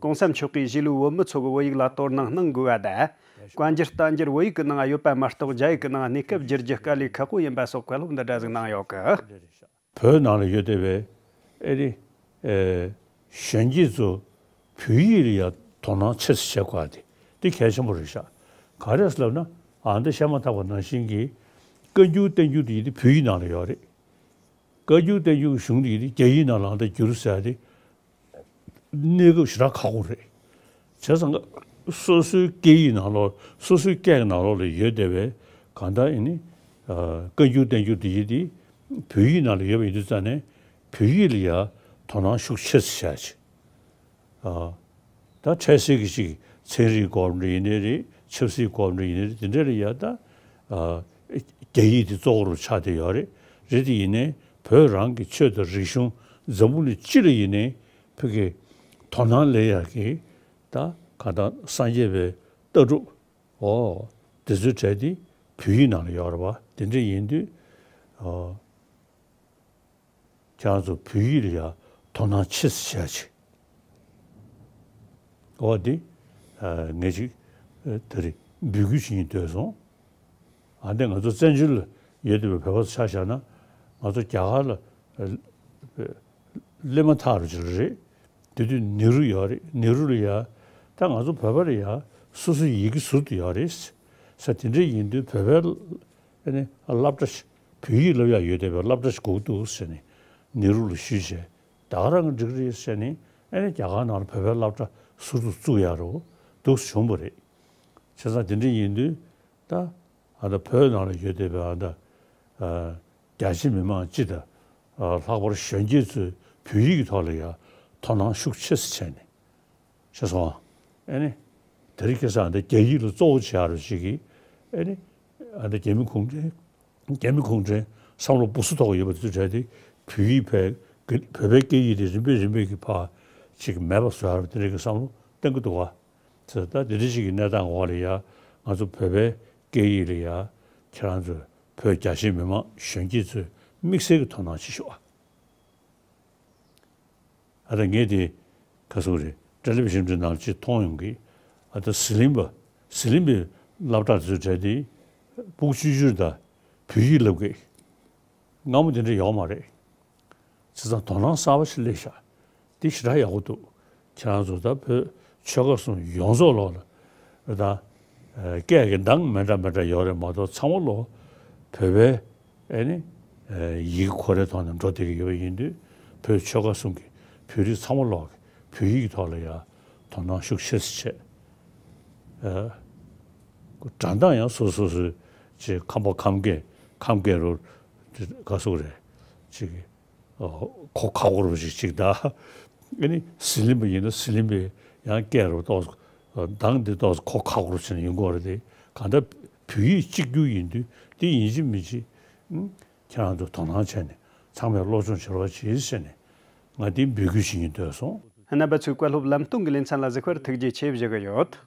གོང་ས་མཆོག་གིས་གཞིས་ལུས་བོད་མི་ཚོ་གི་བོད་ཡིག་ལ་དོ་སྣང་གནང་དགོས་པ་དང་། བཀའ་འགྱུར་བསྟན་འགྱུར་བོད་ཡིག་གི་ནང་ཡོད་པ་མ་གཏོགས་རྒྱ་ཡིག་གི་ནང་གནས་སྐབས་བསྒྱུར་རྒྱུ་དཀའ་ལས་ཁག་པོ་ཡིན་པ་སོགས་བཀའ་སློབ་འདི་འདྲ་ཟིག་གནང་ཡོད་གི། བོད་ནང་ལ་ཡོད་བསྡད་པའི་ཨེ་རི། ཨེ། གཞོན་སྐྱེས་ཚོ་བོད་ཡིག་ལ་ཡ་དོ་སྣང་ཆེ་ཙམ་བྱེད་དགོས་ཏེ་འདི་གལ་ཆེན་པོ་རེད་ཤག་ག་རེ་ཟེར་ལབ་ན། ཨ་འདི་བཤད་མ་ཐག་པ་ནང་བཞིན་གྱི་བཀའ་འགྱུར་བསྟན་འགྱུར་དེ་ཡིན་དེ་བོད་ཡིག་ནང་ལ་ཡོད་རེད། བཀའ་འགྱུར་བསྟན་འགྱུར་གྱི་གཞུང་དེ་ཡིན་དེ་རྒྱ་ཡིག་ནང་ལ་ཨ་འདི་བསྒྱུར་ཟེར་ཡ་དེ་གནས་སྐབས་ཞེ་དྲག་ཁག་པོ་རེད། བྱས་ཙང་སོ་སོའི་སྐད་ཡིག་ནང་ལོགས་སོ་སོའི་སྐད་ཀྱི་ནང་ལོགས་ལ་ཡོད་བསྡད་པའི་གང་ལྟར་ཡིན་ནི། ཨ། བཀའ་འགྱུར་བསྟན་འགྱུར་དེ་ཡིན་དེ་བོད་ཡིག་ནང་ལ་ཡོད་པ་ཡིན་དུས་ཙང་ནས་བོད་ཡིག་ལ་ཡ་དོ་སྣང་ཤུགས་ཆེ་ཙམ་བྱ་ཆེ། ཨ། ད་འཕྲལ་སེལ་གྱི་ཅིག་ཚན་རིག་སྐོར་འདྲ་ཡིན་ནའི་རེད། ཆབ་སྲིད་སྐོར་འདྲ་ཡིན་ནའི་རེད། དེ་འདྲ་ལ་ཡ་ད། ཨ། རྒྱ་ཡིག་དེ་གཙོ་བོ་རུ་ཆགས་བསྡད་ཡོད་རེད། རེད་དེ་ཡིན་ནའི་བོད་རང་གི་ཆོས་དང་རིག་གཞུང་འཛམ་བུ་གླིང་སྤྱི་ལ་ཡིན་ནའི་བོད་ཀྱི་དོ་སྣང་སླེབས་ཡག་གི་ད་ག་ད་སངས་རྒྱས་པའི་ལྟ་གྲུབ། འོ། དེ་ཚོའི་གྲས་དེ་བོད་ཡིག་ནང་ལ་ཡོད་རེད་པ། དེ་འདྲ་ཡིན་དུས། ཨོ། ཁྱེད་རང་ཚོ་བོད་ཡིག་ལ་ཡ་དོ་སྣང་ཆེ་ཙམ་བྱེད་ཡ་ཅིག་འོ་དེ། ཨ། ངས་ཅིག་ཨ། དེ་རིང་འབོད་སྐུལ་བྱེད་སྙིང་འདོད་སོང་། ཨ་འདི་ང་ཚོ་བཙན་བྱོལ་ལ་ཡོད་བསྡད་པའི་བོད་པ་ཚོ་ཆ་བཞག་ན་ང་ཚོ་རྒྱ་གར་ལ། ཨ། སླེབས་མ་ཐག་རུ་ཅིག་རེད། དེ་དུས་ནེ་རུ་ཡོད་རེད། ནེ་རུ་ལ་ཡ། ད་ང་ཚོ་བོད་པ་ལ་ཡ་སོ་སོའི་ཡི་གེ་ཟུར་དུ་ཡོད་རེད་ཟེར། དེ་འདྲ་ཡིན་དུས་བོད་པའི་ཨ་ནི་སློབ་གྲྭ་ཞིག་བོད་ཡིག་སློབ་ཡག་ཡོད་བསྡད་པའི་སློབ་གྲྭ་ཞིག་དགོས་འདུག་ཟེར་ནས་ནེ་རུ་ལ་ཞུས་བྱས། ད་ག་རང་གི་འགྲིག་རེད་ཟེར་ནས་ཨ་ནི་རྒྱ་གར་ནང་ལ་བོད་པའི་སློབ་གྲྭ་ཟུར་དུ་བཙུགས་ཡག་རུ་འདུག་བྱུང་བ་རེད། བྱས་ཙང་དེ་འདྲ་ཡིན་དུས་ད། ཨ་ད་བོད་ནང་ལ་ཡོད་བསྡད་པའི་ཨ་ད། ཨ། རྒྱ་ཆེ་མི་མང་སྤྱི་དང་། ཨ། ལྷག་པར་གཞོན་སྐྱེས་ཚོས་བོད་ཡིག་གི་ཐོག་ལ་ཡ་དོ་སྣང་ཤུགས་ཆེ་ཙམ་བྱས་ནས། ཤེས་སོང་ཨ། ཨེ་ནི། དེ་རིང་ཁ་སང་ཨ་ད་རྒྱ་ཡིག་ལ་གཙོ་བོ་བྱེད་ཡག་རུ་ཞིག་གིས། ཨེ་ནི། ཨ་ད་རྒྱ་མི་གུང་ཁྲན། རྒྱ་མི་གུང་ཁྲན་བསམ་བློ་སྦུག་སུ་ཐོག་ཡོད་པ་དེ་ཚོའི་གྲས་དེ་བོད་ཡིག་བོད་བོད་པའི་སྐད་ཡིག་དེ་རིམ་པས་རིམ་པས་ཀྱི་ཕར་ཅིག་མེད་པ་བཟོ་ཡག་རུ་དེ་འདྲ་གི་བསམ་བློ་གཏོང་གི་འདུག་ག་ཚེ་ད་དེ་འདྲ་ཞིག་གི་གནས་སྟངས་འོག་ལ་ཡ་ང་ཚོ་བོད་པའི་སྐད་ཡིག་ལ་ཡ་ཁྱེད་རང་ཚོ་བོད་རྒྱ་ཆེ་མི་མང་གཞོན་སྐྱེས་ཚོས་དམིགས་བསལ་གྱི་དོ་སྣང་བྱེད་ཤོག་ཨ་ད་ངས་དེ་ག་སོང་རེད། ཊེ་ལི་བི་ཤན་འདྲ་ནང་ཅིག་མཐོང་ཡོང་གི། ཨ་ད་ཟི་ལིང་པ་ཟི་ལིང་པའི་སློབ་གྲྭ་དེ་ཚོའི་གྲས་དེ་ཕྲུ་གུ་ཆུང་ཆུང་དང་བོད་ཡིག་བསླབ་གི། སྔ་མོ་དེ་འདྲ་ཡོད་མ་རེད། བྱས་ཙང་དོ་སྣང་གསར་པ་ཞིག་སླེབས་ཤག་འདི་ཞེ་དྲག་ཡག་པོ་འདུག་ཁྱེད་རང་ཚོ་ད་བོད་ཆོལ་ཁ་གསུམ་ཡོངས་རྫོགས་ལོག་ལ་ད། ཨ། སྐད་ཀྱི་གདངས་མི་འདྲ་མི་འདྲ་ཡོད་རེད་མ་གཏོགས་ཚང་མ་ལོག་བོད་པའི་ཨེ་ནི། ཨ། ཡི་གེ་ཁོ་རའི་ཐོག་ནས་འགྲོ་བསྡད་ཀྱི་ཡོད་པ་ཡིན་དུས་བོད་ཆོལ་ཁ་གསུམ་གྱི་བོད་རིགས་ཚང་མ་ལོག་གི་བོད་ཡིག་གི་ཐོག་ལ་ཡ་དོ་སྣང་ཤུགས་ཆེ་ཙམ་བྱས། ཨ། སྒྲ་གདངས་ཡང་སོ་སོ་སོའི་ཅིག་ཁམས་པ་ཁམས་སྐད་ཁམས་སྐད་རུ་ག་སོགས་རེད་ཅིག་ཨོ། གོ་ཁག་པོ་རུ་ཞིག་ཅིག་ད། ཨ་ནི་ཟི་ལིང་པ་ཡིན་ན་ཟི་ལིང་པའི་ཡང་སྐད་རུ་ཏོག་ཙམ་གདངས་འདི་ཏོག་ཙམ་གོ་ཁག་པོ་རུ་བྱས་ནས་ཡོང་གི་ཡོད་རེད་དེ། གང་ལྟར་བོད་ཡིག་གཅིག་གྱུར་ཡིན་དུས་འདི་ཡིན་གཅིག་མིན་གཅིག་ཨུམ། ཁྱེད་རང་ཚོ་དོ་སྣང་བྱས་ནས་ཚང་མས་སློབ་སྦྱོང་བྱེད་རོགས་བྱེད་ཟེར་ནས་ང་འདི་འབོད་སྐུལ་བྱེད་སྙིང་འདོད་སོང་། རྣམ་པ་ཚོས་བཀའ་སློབ་ལམ་སྟོན་གྱི་ལེ་ཚན་ལ་གཟིགས་པར་ཐུགས་རྗེ་ཆེ་ཞུ་གི་ཡོད།